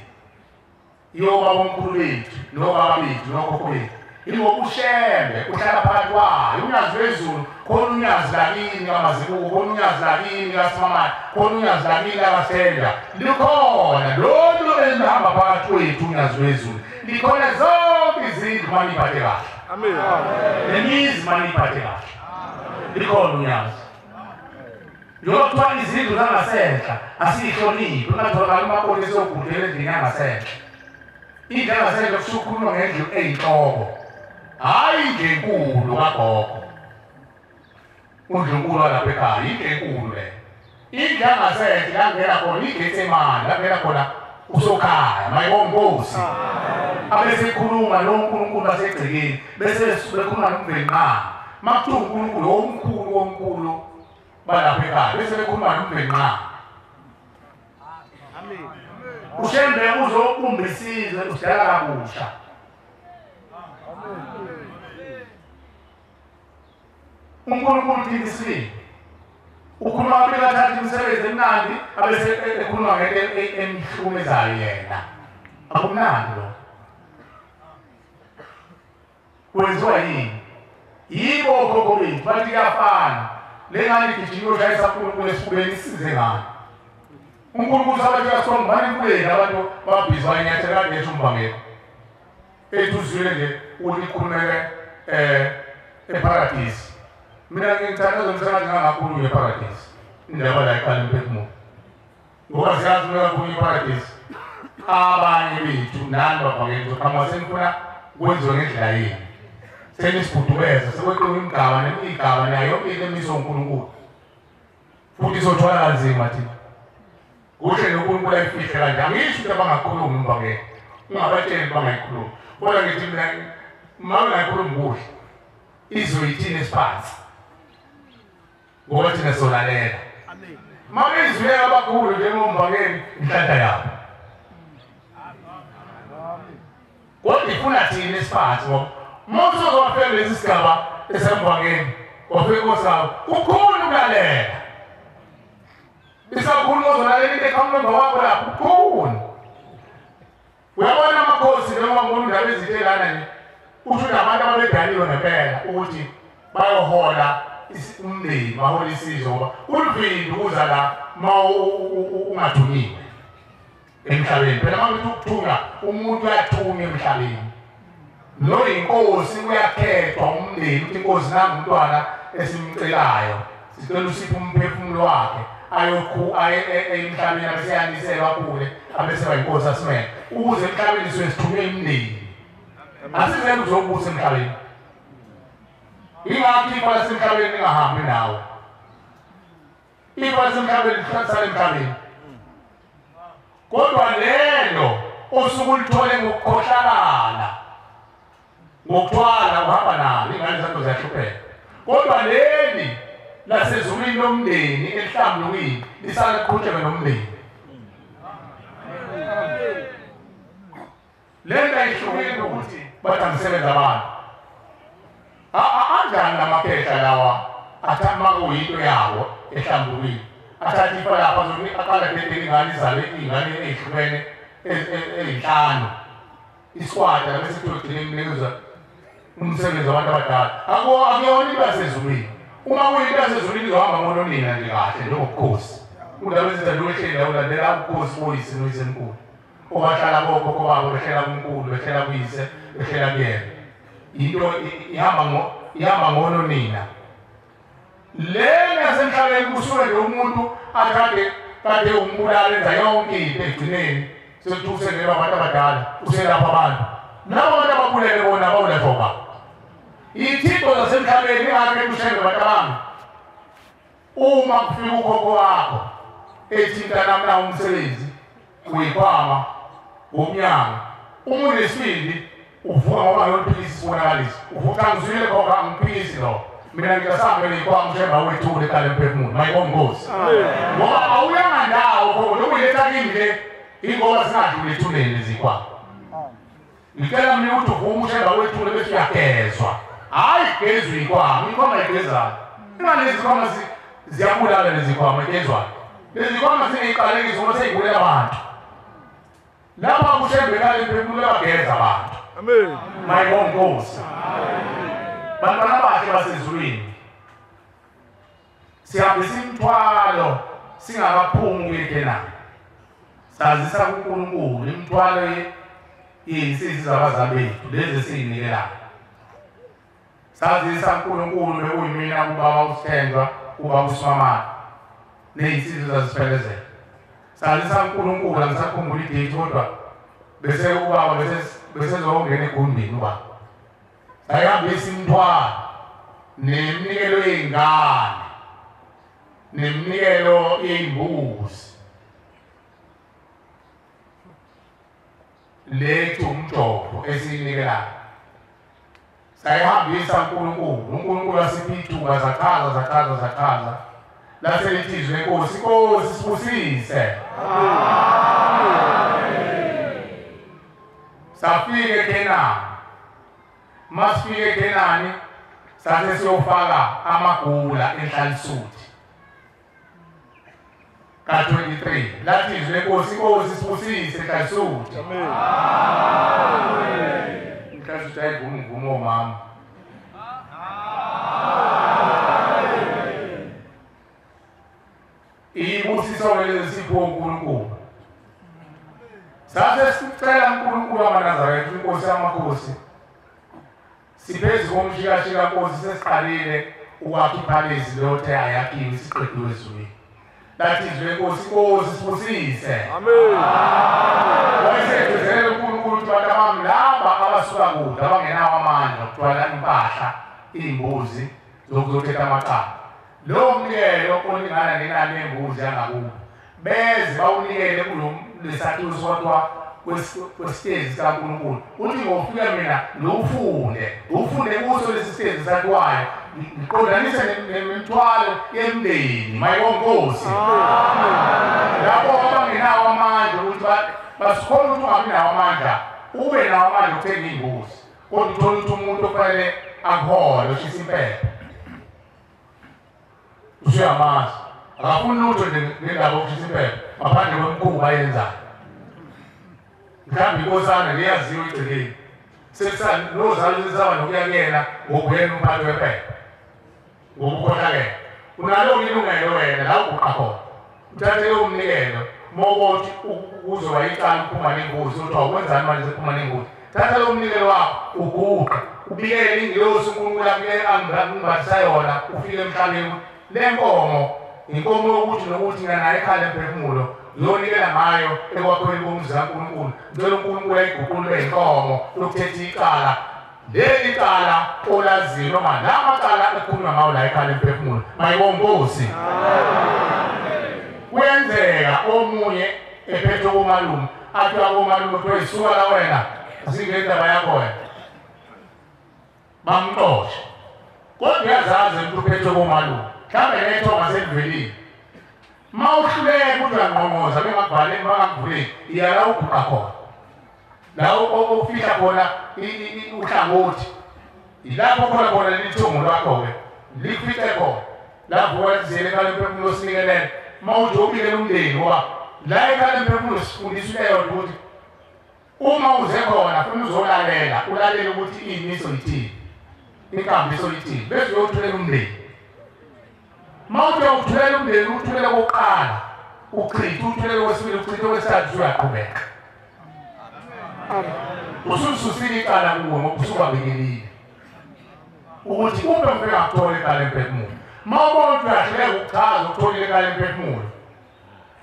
yobabomkhulu bethu nobaba bethu nokhokho bethu. Ingoba uShembe uhlala phakathi kwayo unyazi lwezulu, khona unyazi lakini kaMazibuko, khona unyazi lakini kaSimamane, khona unyazi lakini kaSenja. Likhona lolu elihamba phakathi kwethu unyazi lwezulu. Likhona zonke izindlu uma niyiphathe kahle. Amen. Nemizi uma niyiphathe kahle. Likhona unyazi. Njengoba kuthiwa izindlu zangasenhla asiyihloniphi, ungatholakali umakoti eseyogudela endlini yangasenhla. Indlu yangasenhla kusuke kukhulunywa ngendlu eyinhloko. Hhayi indlu enkulu kagogo. Undlunkulu walapha ekhaya, indlu enkulu le. Indlu yangasenhla langena khona iGetsemane, langena khona uSokhaya, mayibonga Nkosi. Abesekhuluma lo Nkulunkulu wasegcekeni, bese bekhuluma noMvelinqangi. Uma kuthiwa uNkulunkulu omkhulu omkhulu balapha ekhaya, bese bekhuluma noMvelinqangi. Amen. uShembe uzobumba isizwe usidala kabusha. uNkulunkulu uthini isibili? Ukhuluma kabili kathathu imisebenzi emnandi abese ekhuluma ngento emhlukumezayo yena. Akumnandi lo. Kwenziwa yini? Yibo okhokho bethu bathi kuyafana. Le ngane igijima iyoshayisa uNkulunkulu esifubeni isize ngani. uNkulunkulu sabathi uyasonga manje kuleni abantu babhizi bayinyathela kade esho umvangeli. Ethi uzwile nje ukuthi ikhulumeke eparadisi. Mina ngithandaza umsebenzi ngangakhulunywa eparadisi. Indaba la iqala imphefumulo. Ngoba siyazi ukuthi kakhulu eparadisi. Abanye bethu nani bavangeli uzoqhamuka senifuna kwenziwe ngendlela yenu. Senisigudubeza sekweqiwa imigaba nemigaba nayo yonke into emiswe uNkulunkulu. Futhi sothwala kanzima thina. Kuhle noNkulunkulu ayifihle kanje. Angisho ukuthi abangakhulumi umbangeli. Ungabatsheli bangayikhulumi. Kodwa ngithi mina uma bengayikhulumi kuhle izoyithini esiphansi. Ngoba thina solalela. Uma bezwile abakhulu njengombangeli inhlanhla yabo. Kodwa ifuna thina esiphansi ngoba uma usozofika lesi sigaba esembangeni wafika inkosi kukhulu ukulalela. Isakhulu ozolalela into eqhamuka emva kwakho lapho kukhulu. Uyabona amakhosi noma ngibona indaba ezinhle lana nje usho ukuthi abantu ababedaliwe ngempela ukuthi bayohola umndeni bahola isizwe ngoba kuluvindi ukuza la uma ungathunyiwe emhlabeni. Phela uma kuthi ukuthunywa umuntu uyathunywa emhlabeni. Lo inkosi uyakhethwa umndeni ukuthi inkosi nangu umntwana esimcelayo sicela usiphe umphefumulo wakhe ayokhu emhlabeni abeseyaniselwa kule abese bayinkosi asimele ukuze emhlabeni siwe sithunywe imndeni. Asizele uzobusa emhlabeni. Ingakho ifa lasemhlabeni lingahambi nawe. Ifa lasemhlabeni lihlala emhlabeni. Kodwa lelo osuke ulithole ngokukhohlakala ngokuthwala uhamba nalo ingane zakho ziyahlupheka. Kodwa leli lasezulwini lomndeni elihlambulukile lisala liqhutsheke nomndeni. Lento ayihlukile ukuthi bathi angisebenza abantu. Anjani lamakhehla lawa athi uma kuyinto yawo ehlambulukile athatha ifa lapha aqala dedele ingane izale iy'ngane ey'hlukene ey'nhlanu isikwata bese kuthiwa egcineni kunikeza umsebenzi wabantu abadala. Akuyona into yasezulwini. Uma kuyinto yasezulwini izohamba ngononina nje kahle njengobukhosi. Undaba ezithandwa ehleli ulandela ubukhosi boyise noyisemkhulu. Obahlala bokhokho babo behlela kunkulu behlela kuyise behlela kuyena. Into ihamba ngononina. Lena yasemhlabeni kusuke nje umuntu athande kade umbulala enza yonke into egcineni sekuthi abantu abadala uselapha abantu. Labo bantu ababulele bona bawulethwa ba. Ithixo zasemhlabeni ingakho kushenge abantu bami. Uma kufika ukhokho wakho ethi mntanami nawo umsebenzi uyikhwama womnyango uma unesibindi uvuka ngoba yonke isibonakaliso uvuka ngizwile khokho angiphikisi lo. Mina ngiyasambe neyikhwama ushemba wethule eqala emphefumulo mayibonga Nkosi. Ngoba awuyanga ndawo khokho lokuyiletha kimi nje ingoba singadluli ethuneni lezikhwama. Ngicela mina ukuthi uvume ushemba wethule bese uyagezwa. Hayi gezwe ikhwama, ikhwama igezayo. Ingane lezi khwama ziyabulala lezi khwama igezwayo. Lezi khwama zineyiqalekiso ngoba seyibulela abantu. Lapha kushembe kale emphefumulo bageza abantu. Amen. Mayibonga Nkosi. Bantwana bakhe basezulwini sihambisa imithwalo singakaphumi kuyeKhenani. Sazisa kuNkulunkulu imithwalo yezinsizi zabazali bethu lezi esiyinikelayo. Sazisa uNkulunkulu bekuyimina kubaba uSithenjwa ubaba uSimamane nezinsizi zaziphelezela. Sazisa uNkulunkulu angisakhumbuli idate kodwa bese ubaba besezongena egundini ubaba. Sayihambisa imithwalo neminikelo yey'ngane neminikelo yey'mbuzi lethu umjovo esiyinikelayo. Sayihambisa uNkulunkulu, uNkulunkulu wasipha ithuba zachaza zachaza zachaza lase lithi izwi lenkosi, Nkosi sibusise. Safika eKhenani. Masifike eKhenani sase siyofaka amagula enhlalisuthi ka-23 lathi izwi lenkosi, Nkosi sibusise enhlalisuthi. Amen. Inhlalisuthi ayivumi ngivuma omama. Ibusiso lezi sipho uNkulunkulu. Sase sicela uNkulunkulu amaNazaretha inkosi yamakhosi. Siphezu komshikashika Nkosi sesiqalile ukwakha iphalezi lothe ayakhiwe siqediwe ezulwini. Lathi izwi lenkosi, Nkosi sibusise. Amen. Wayesegcizelela uNkulunkulu ukuthi abantu abami laba abasuka kude abangenawo amandla okuthwala impahla iy'mbuzi zokuzothetha amacala. Lowo mnikelo olingana nenani lembuzi yangakubo beze bawunikele kulesakhiwo sokwathiwa kwesitezi sikaNkulunkulu. Uthi ngofika mina ngiwufunde kuso lesi sitezi sakhiwayo, ngiqondanise nemithwalo yemndeni mayibonkosi. Lapho abangenawo amandla ukuthi basikhona ukuthi ungabi nawo amandla, ube nawo amandla okuthenga iy'mbuzi, kodwa uthole ukuthi umuntu ofanele akuhole oshisa impepho usuyamazi, akafuni lutho nje ngendaba yokushisa impepho ngaphandle kwemikhuba ayenzayo. Mhlawumbe inkosana leyaziwa egcekeni nozalo sesaba nokuya kuyena ngokuyena umphathi wempepho ngobukhohlakele. Unalo ilungelo wena la uguqa khona uthathe lowo mnikelo mokothi uzoba icala uphuma nengozi, uthi awukwenzani manje sephuma nengozi. Thatha lowo mnikelo wakho uguqe ubikele ingilosi uNkulunkulu angimbathisa yona, ufike emhlabeni. Le nkomo inkomo yokuthi nokuthi nganayo ekhaya lemphefumulo ngiyonikela ngayo ekwakhweni komzi kaNkulunkulu. Ngicela uNkulunkulu ayiguqule inkomo yokuthetha icala leli cala olaziyo noma la macala ekhulunywa ngawo la ekhaya lemphefumulo. Mayibonkosi. Kuyenzeka omunye ephethwe komalume athi akomalume kuthiwa isuka la wena asingene indaba yakho wena, bamxoshe. Kodwa uyazazi umuntu uphethwe komalume mhlawumbe nethonga selivelile. Ma uhluleka ukuthi uyangqongqoza bengakubhaleli bangakuvuleli, iya la uguqa khona la ofihla khona uhlangothi, ilapho khona khona leli thongo lwakho-ke likufice khona lapho kwazizele ekhaya lemphefumulo sinikelele. Ma uthi ubikele umndeni, ngoba la ekhaya lemphefumulo sifundisa leyo nto ukuthi uma uze khona funa uzolalela, ulalele ukuthi iy'miso ithini, inkambiso ithini, bese uyothulela umndeni. Ma uthi uyawuthulela umndeni, uthulele kokuqala uchithe, uthulele kwesibili uchithe, kwesithathu uyaqhubeka. Usususile icala kuwe ngoba usubabekelile ukuthi ube ngifike ngakuthola icala emphefumulo. Ma ubona ukuthi uyahluleka ukuchaza ukutholile icala emphefumulo,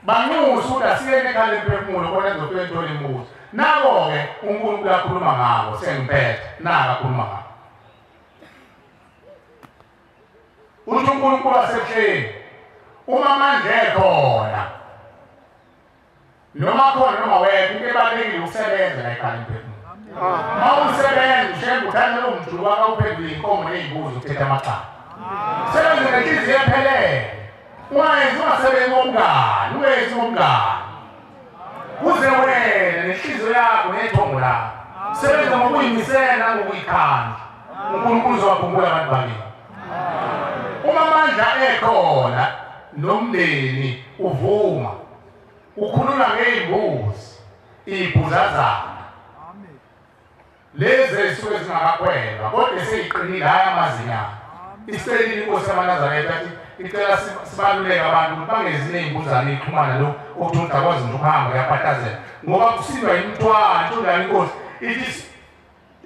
banxuse ukuthi asiyene ekhaya lemphefumulo khona ngizofika ngithole imbuzi. Nako-ke uNkulunkulu akhuluma ngako, sengiphethe naka akhuluma ngako. Uthi uNkulunkulu wasebuhleni uma manje ekhona noma khona noma wekho, into ebalulekile ukusebenza la ekhaya lemphefumulo. Ma usebenza ushembe uthathe lowo mjulu wakho awuphendule inkomo ney'mbuzi ukuthetha amacala. Sebenze nenhliziyo ephelele, ungayenzi ungasebenzi ngomngani, ungenzi ngomngani, kuze wena nenhliziyo yakho nethongo lakho. Sebenza ngokuyimisela nangokuyikhandla, uNkulunkulu uzowakhumbula abantu bakini. Uma amandla ekhona nomndeni uvuma, ukhulula ngey'mbuzi iy'bhuzazana lezi ezisuke zingakakhwelwa kodwa eseyiqinile, hhayi amazinyane. Iselile inkosi yamaNazaretha athi icela sibaluleke abantu ukuthi bangezi ney'mbuzane iy'xhumana lo okuthi umuntu akwazi nje ukuhamba kuyaphathazela ngoba kusindwa imithwalo. Injalo inkosi ithi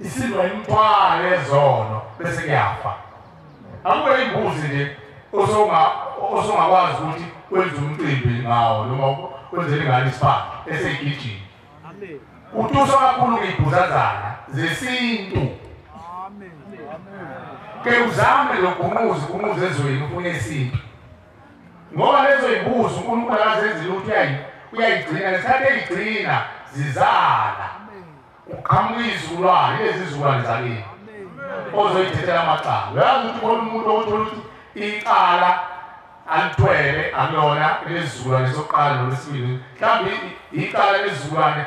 isindwa imithwalo yezono bese kuyafa. Akube imbuzi nje osongakwazi ukuthi wenze umcimbi ngawo noma wenzele ingane isiphatho eseyigijima. Utuswa kakhulu ngey'bhuzazana zesintu. Ke uzame lokunquza ukunquza ezweni ufune isintu, ngoba lezo y'mbuzi uNkulunkulu akazenzile ukuthi uyayigcina. Ngesikhathi eyigcina zizala uqhamuka izizukulwane, lezi zizukulwane zakini ozoyithethela amacala. Uyazi ukuthi khona umuntu othola ukuthi icala alithwele akulona lesizukulwane sokuqala nolwesibili, mhlawumbe icala lesizukulwane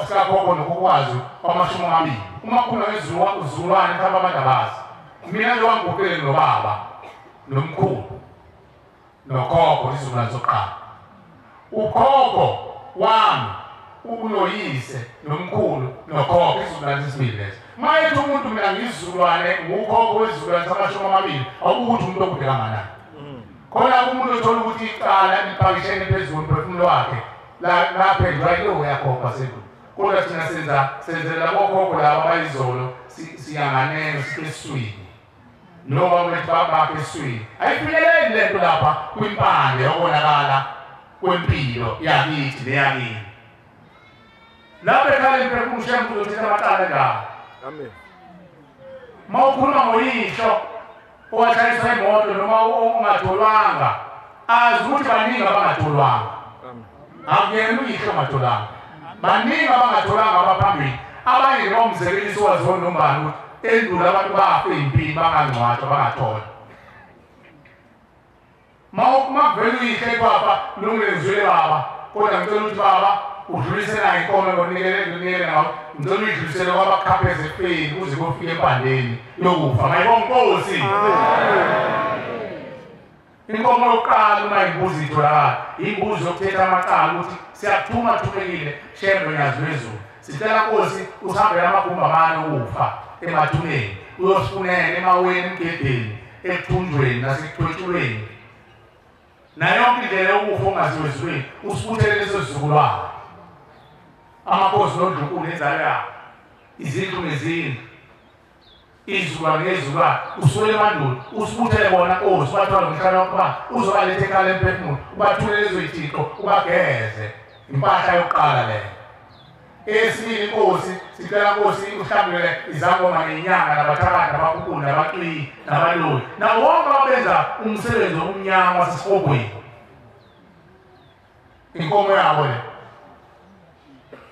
sikakhokho nokokwazi kwamashumi amabili. Uma kukhona ngezizukulwane mhlawumbe abantu abazi. Mina nje wangiguqile nobaba nomkhulu nokhokho isizukulwane sokuqala. Ukhokho wami unoyise nomkhulu nokhokho isizukulwane sesibili leso. Ma ethi umuntu mina ngiyisizukulwane ngukhokho wesizukulwane samashumi amabili, awukuthi umuntu okude kanganani. Khona umuntu othola ukuthi icala lipakishene phezulu umphefumulo wakhe laphendulwa yilowo yakhokho sendulo. Kodwa thina senzela kokhokho laba abayizolo siyanganeno esiswini noma bethi babakhe esiswini. Ayifinyeleli lento lapha kwimpande yokonakala kwempilo yakithi neyakini. Lapha ekhaya lemphefumulo ushembe uzothetha amacala ngawo. Amen. Ma ukhuluma ngoyihlo Owashayiswa imoto noma ongatholwanga azi ukuthi baningi abangatholwanga. Akuyena uyihlo ongatholwanga. Baningi abangatholwanga abaphambili. Abanye nomzekeliso waziwa nombani ukuthi endulo abantu bafa empini bangangcwatshwa bangathola. Mawuvela uyihle kwafa lungezwele baba kodwa ngicela ukuthi baba udlulise nayo inkomo ngonikele nawo ngicela uyidlulisele kwabakhapheze efeni kuze kuyofika empandeni yokufa. Mayibonga Nkosi. Inkomo yokuqala uma imbuzi itholakala imbuzi yokuthetha amacala ukuthi siyakuthuma thumekile Shembe Nyazi lwezulu. Sicela Nkosi usihambele amagumbi amane okufa emathuneni uyosifunela emaweni emgedeni ekuthunjweni nasekuthwetshulweni nayo yonke indlela yokufa ongaziwa ezulwini usibuthele leso sizukulwane. Amakhosi nondlunkulu nenzalo yabo izindlu ngezindlu izizukulwane ngezizukulwane usukele emandulo usibuthele bona Nkosi ubathwale ngomhlaba wokuba uzobaletha ekhaya lemphefumulo ubathule lezo yithixo ubageze. Impahla yokuqala leyo. Eyesibili Nkosi sicela Nkosi uhlambulule izangoma ngenyanga nabathakathi nabakhukulu nabaqili nabaloli nabo bonke ababenza umsebenzi omnyama wasesihogweni. Inkomo yabo le.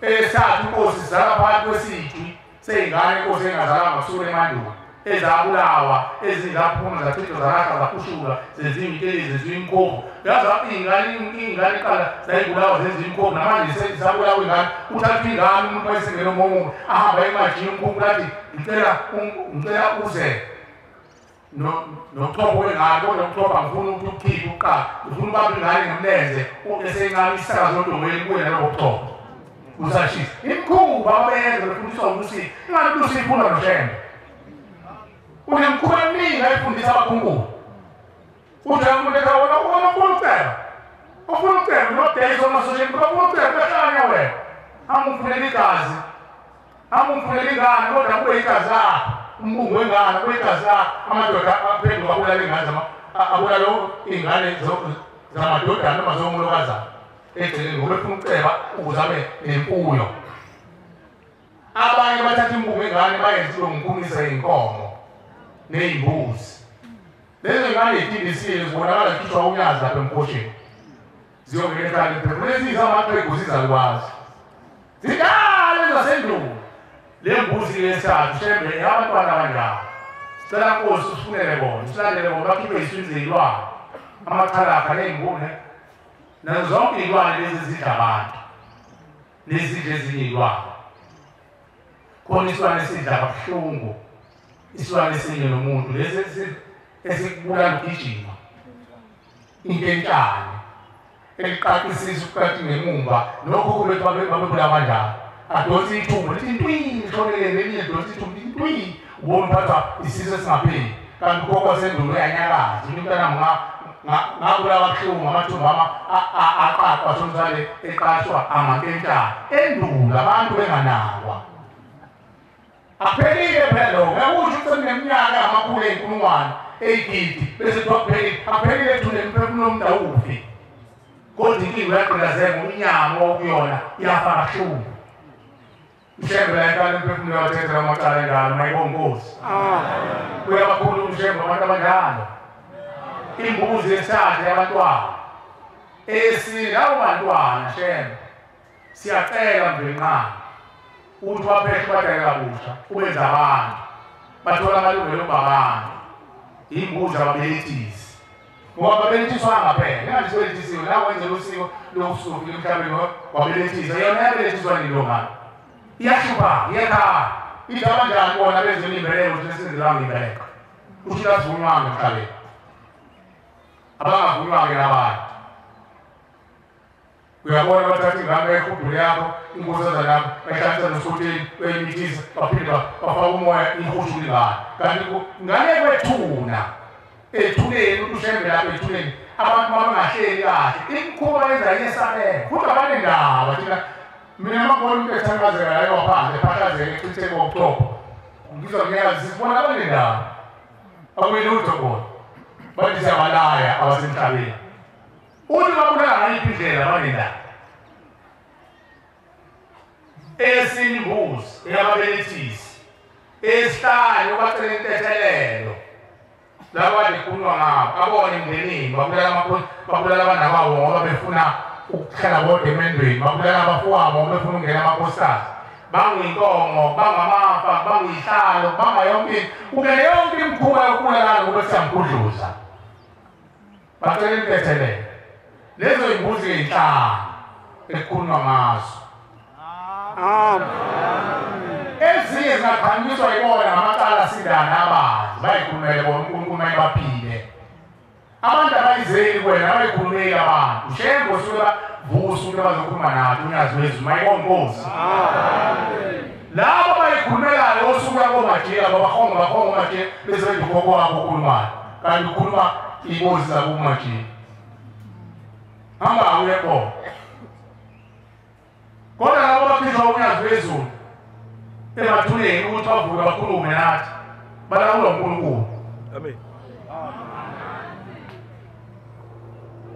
Eyesithathu Nkosi sizala phakathi kwesijwi seyingane Nkosi engazalanga kusukela emandulo ezabulawa ezingaphuma zachithwa zalahla zakhushulwa zenziwa intelezi zenziwa imkhovu. Yazi ingane iqala zayibulawa zenziwa imkhovu namanje zisabulawa ingane. Uthatha ingane umuntu wayesengene omunye ahamba emajini umkhumbu athi ngicela uze nochopho wengane kodwa uchopho angifuni ukuthi ukhiphe uqala ngifuna ubambe ingane ngomlenze eseyingane isakazo odongweni kuye nalowo chopho usashisa. Imikhuba abayenza befundiswa ukuthi ingane usiphula noShembe. Unemikhuba eminingi ayifundisa abakhungulu. Uthi umuntu ekhaya wona ufuna ukuceba. Ufuna ukuceba nodayisa ama-social media ufuna ukuceba uyahlanya wena. Amumfunela igazi. Amumfunela ingane kodwa kube igazi lakho. Umbungu wengane kube igazi lakho. Amadoda aphenduka abulala ingane abulala ingane zamadodana noma zomolokazana. Egcineni ngoba efuna ukuceba ukuze abe nemfuyo. Abanye bathatha imbungu wengane bayenze ngomkhumisa inkomo neyimbuzi. Lezo ngane ezidindisile zibonakala zikhishwa unyazi lapha emkhosheni. Ziyongena ekhaya lemphefumulo. Lezi zamaqhegu zizalukwazi. Zidala ezasendulo. Le mbuzi yesithathu Shembe yabantwana abanjalo. Sicela Nkosi usifunele bona, usilandele bona bakhiphe iziswini zeyilwane. Amachalakha ney'ngune nazo zonke iy'lwane lezi ezidla abantu nezidla ezinye iy'lwane. Khona isilwane esidla kabuhlungu, isilwane esinye nomuntu lesi esikubulala ugijima inkentshane eliqaqisisa ukukati ngemumva nokho bethu babebula kanjalo adonsa ithumbu lithi ntwi shonele nelinye lidonsa ithumbu lithi ntwi ubona uphathwa isisu esingapheli kanti ukhokho wasendulo uyanyakaza umntwana ngabulawa kabuhlungu amathumbu aqaqwa shonzale eqashwa amankentshane endulo abantu benganakwa. Aphelile phela lokho ngiyakusho ukuthi sekuneminyaka amakhulu eyinkulungwane eyigidi bese kuthiwa kuphelile. Aphelile ethuneni umphefumulo womuntu awufi kodwa inkinga uyagqilazeka ngomnyama okuyona iyafa kabuhlungu. uShembe la ekhaya lemphefumulo uyawathethela amacala enjalo mayibonga Nkosi. Uyabakhuluma uShembe abantu abanjalo. Imbuzi yesithathu yabantwana esine labo bantwana Shembe siyacela Mvelinqangi ukuthi baphehle badale kabusha ubenza abantu bathola amalungelo okuba abantu. Imbuzi ababelethisi ngoba babelethiswanga phela engathi sibeletisiwe la wenzela usiko lokusuka emhlabeni wabelethisa yona yabelethiswa nini lo ngane iyahlupha iyakhala ithi abanjani bona benze imbeleko ukuthi senzelwanga imbeleko usho lasivunywanga emhlabeni abangavunywanga nabantu. Uyabona bathatha ingane ehudule yakho inkosazana yakho bayihlanganisa nosoteni bayimithisa baphinde bafaka umoya ihushule ingane kanti ingane kwethuna ethuneni ukuthi uShembe lapho ethuneni abantu babangahleli kahle imikhuba yenza iyesabeka futhi abanendaba thina. Mina mangibona umuntu ethandazela la waphandle ephahlazeke echitheke ngobuchopho ngizwa ngiyazi sibona abanendaba akuyilutho bona bathi siyabalaya abasemhlabeni uthi babulala ngayiphi indlela abanendaba. Eyesine imbuzi eyababelethisi, eyesihlanu ubacela intethelelo Laba kade kukhulunywa ngabo abona emndenini babulala amakhosi, babulala abanawabo ngoba befuna ukuhlala bodwa emendweni, babulala abafowabo ngoba befuna ukungena amakhosikazi. Banguyinkomo, bangamafa, banguyihlalo, banga yonke into. Kungene yonke imikhuba yokubulalana kube siyamgudluza. Bacela intethelelo. Lezo yimbuzi ey'nhlanu ekukhulunywa ngazo. Ezinye zingaqhanyiswa yibona ngamacala asindana abanzi, bayikhulumele bona uNkulunkulu mayebaphile. Abantu abayizeli kuwena abayikhulumeli abantu. Shembe usuke bavusa umuntu abazokhuluma nathi uNyazi lwezulu mayibonga Inkosi. Labo abayikhulumelayo osuke koMajiya babahonga bahonga uMajiya bese bethi ugogo wabo okhulumayo. Kanti ukhuluma iy'bozi zabo uMajiya. Hamba uye khona. Kodwa labo abakhishwa uNyazi lwezulu emathuneni ukuthi bavuke bakhulume nathi balawulwa uNkulunkulu. Amen.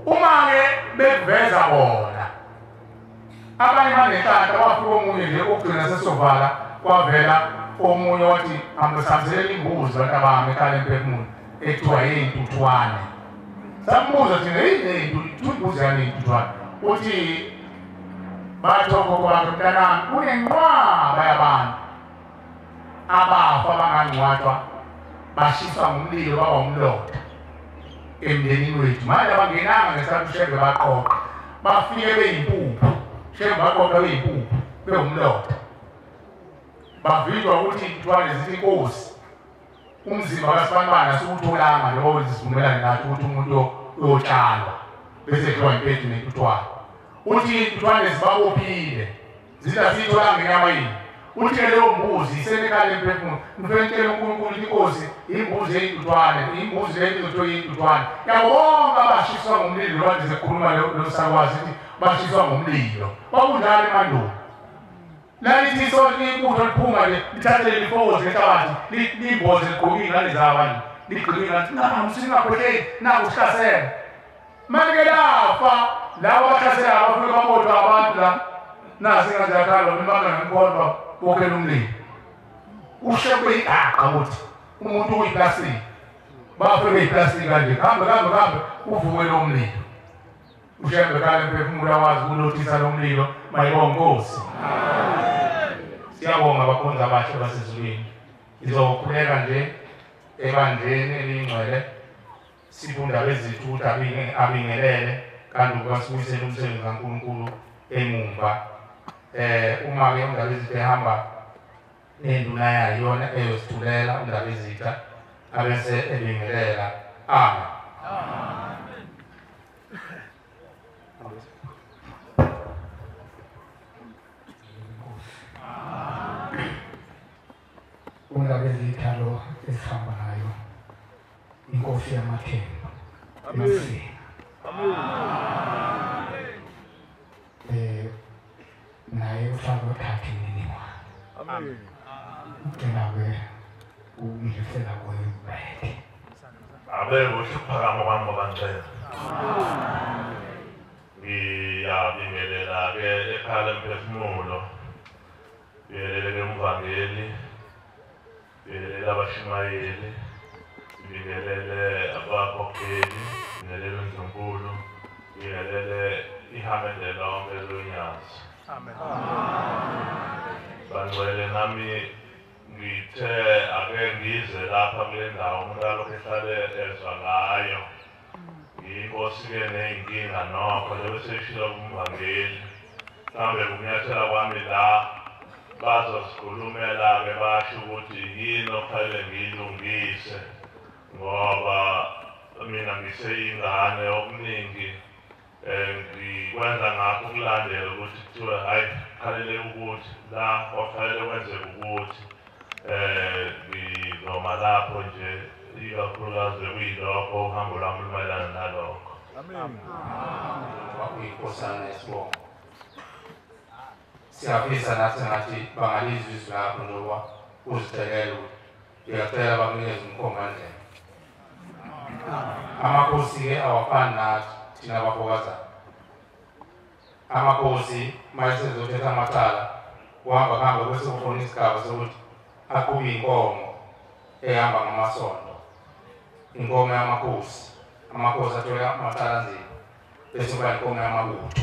Uma-ke bekuveza bona abanye banenhlanhla, kwafika omunye nje ukugcina sesovala kwavela omunye wathi ambisamseleni imbuzi bantu abami ekhaya emphefumulo ekuthiwa yey'ntuthwane. Sambuza thina yini imbuzi yani iy'ntuthwane? Uthi bathi okhokho bakhe, mntanami kunenqwaba yabantu abafa bangangcwatshwa bashiswa ngumlilo baba umlotha emndenini wethu. Manje abangenanga ngesikhathi uShembe baqoqa, bafike beyimpuphu, Shembe baqoqa beyimpuphu bewumlotha. Bavinjwa ukuthi iy'ntuthwane zithi inkosi umzimba kaSibanibani asiwutholanga njengoba sivumelane nathi ukuthi umuntu uyotshalwa bese edliwa impethu nentuthwane. Uthi iy'ntuthwane zibabophile zithi asiyitholanga inyama yini. Uthi-ke leyo mbuzi isenekhala emphefumulo, ngifike ngitshele uNkulunkulu inkosi imbuzi eyintuthwane, imbuzi le izothiwa iyintuthwane. Yabo bonke abashiswa ngomlilo kade sekukhuluma lo sakwazi ukuthi bashiswa ngomlilo. Kwakunjalo emandulo. Lalithi isonto ibutho liphuma nje lithathe leli fozi ngenhlabathi limboze ligqoke iy'ngane zabantu ligqoke iy'ngane naku singakhohleli naku sihlasela. Manje-ke lafa labo abahlaselayo bafike babodwa abantu la nasi ingane ziyakhala bebamba ngemkhonto bokhela umlilo. Ushe kuyigaqa ukuthi umuntu uyiplastiki bafe beyiplastiki kanje kambe kambe kambe uvuke lo mlilo. uShembe kale mphefumulo awazi ukulothisa lo mlilo mayibonga Inkosi. Siyabonga abakhonzi abahle basezulwini. Ngizokhuleka nje ebandleni elingcwele sifunda bezithu ukuthi abingelele kanti ukubasibuyisela umsebenzi kaNkulunkulu emumva. Uma-ke uNdabezitha ehamba nenduna yayo iyona eyosithulela uNdabezitha abese ebingelela. Amen. uNdabezitha lo esihamba nayo inkosi yamathemba. Amen. Amen. Naye usazothatha imininingwane. Amen. Ucela-ke ukudlulisela kuye uBethe. Abe kuhle ukuphakama kwami ngoba ngicela. Ngiyabingelela-ke ekhaya lemphefumulo, ngibingelele-ke umvangeli, ngibingelele abashumayeli, ngibingelele abakhokheli, ngibingelele uNdlunkulu, ngibingelele ihamende lonke loNyazi. Amen. Bangcwele nami ngithe ake ngize lapha kule ndawo umuntu alokhu ehlale ezwa ngayo. Ngiyinkosi-ke ney'nkinga nokho njengoba seshilo kumvangeli. Mhlawumbe ukunyathela kwami la bazosikhulumela-ke basho ukuthi yini okufanele ngiyilungise ngoba mina ngiseyingane okuningi ngikwenza ngakho ukulandela ukuthi kuthiwe hhayi khalele ukuthi la kwakufanele kwenzeke ukuthi ngizoma lapho nje ikakhulukazi kuyilokho uhambo lwami lumayelana nalokho. Amen. Kwakuyinkosana yesibongo. Siyafisa nathi sengathi bangalizwa izwi lakho njengoba uzicelela uyacela bakunikeze umkhombandlela. Amakhosi-ke awafani nathi thina abafokazana. Amakhosi uma esezothetha amacala kuhamba kuhambe bese kukhona isigaba sokuthi aqube inkomo ehamba ngamasondo. Inkomo yamakhosi, amakhosi athola amaqalanzini, bese kuba inkomo yamabutho.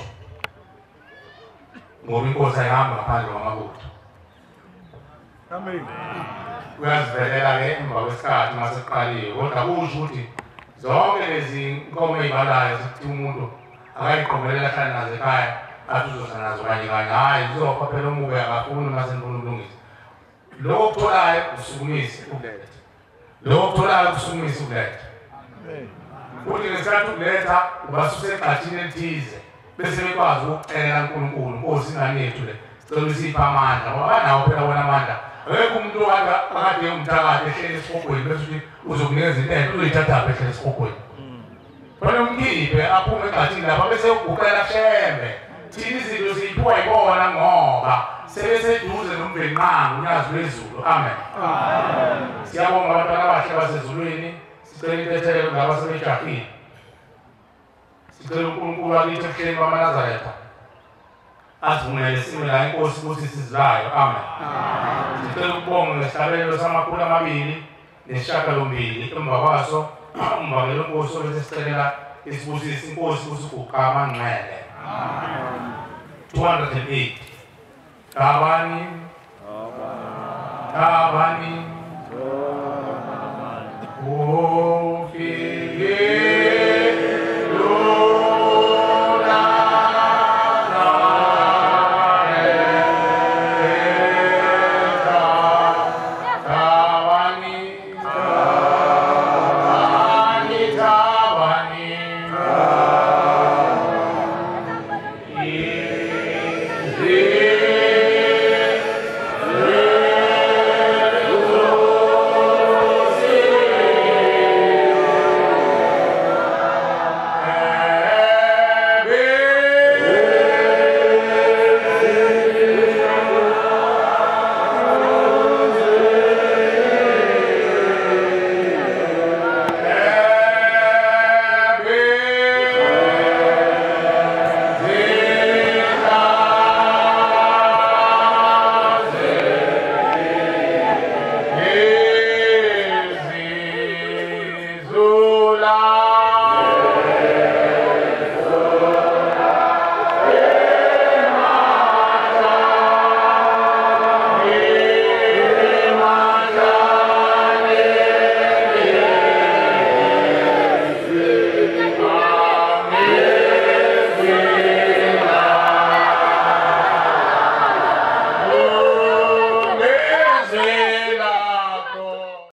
Ngoba inkosi ayihamba ngaphandle kwamabutho. Amen. Kuyazivelela ke emva kwesikhathi uma sekuqaliwe, kodwa kusho ukuthi zonke lezi nkomo ey'balayo zikuthi umuntu akayiqongelela ahlale nazo ekhaya athi uzoza nazo kanye kanye. Hhayi, zizofa phela umubi akafuni uma senifuna ukulungisa. Lokho okutholayo usukumise ukuletha. Lokho okutholayo usukumise ukuletha. Futhi ngesikhathi ukuletha ubasuse egqathini elithize bese bekwazi ukucela uNkulunkulu, Nkosi ingane yethu le, sicela usiphe amandla, ngoba banawo phela wona amandla. Akekho umuntu akade umthakathi ehleli esihogweni bese uthi uzokunikeza intento, uzoyithathaphi ehleli esihogweni. Fanele umkhiphe aphume egqathini lapha bese uguqela shembe. Thina izinto siyiphiwa yibona ngoba sebeseduze noMvelinqangi uNyazi lwezulu. Amen. Siyabonga abantwana abahle basezulwini, sicela intethelelo ngaba sebejahile. Sicela uNkulunkulu wakithi ebuhleni bamaNazaretha asivumele sime la inkosi ukuthi sizilayo. Amen. Sicela ukubonga ngesihlabelelo 208 emva kwaso umbangela inkosi obese sicelela isibusiso inkosi usiguqa amanxele. 208. Tabani. Tabani.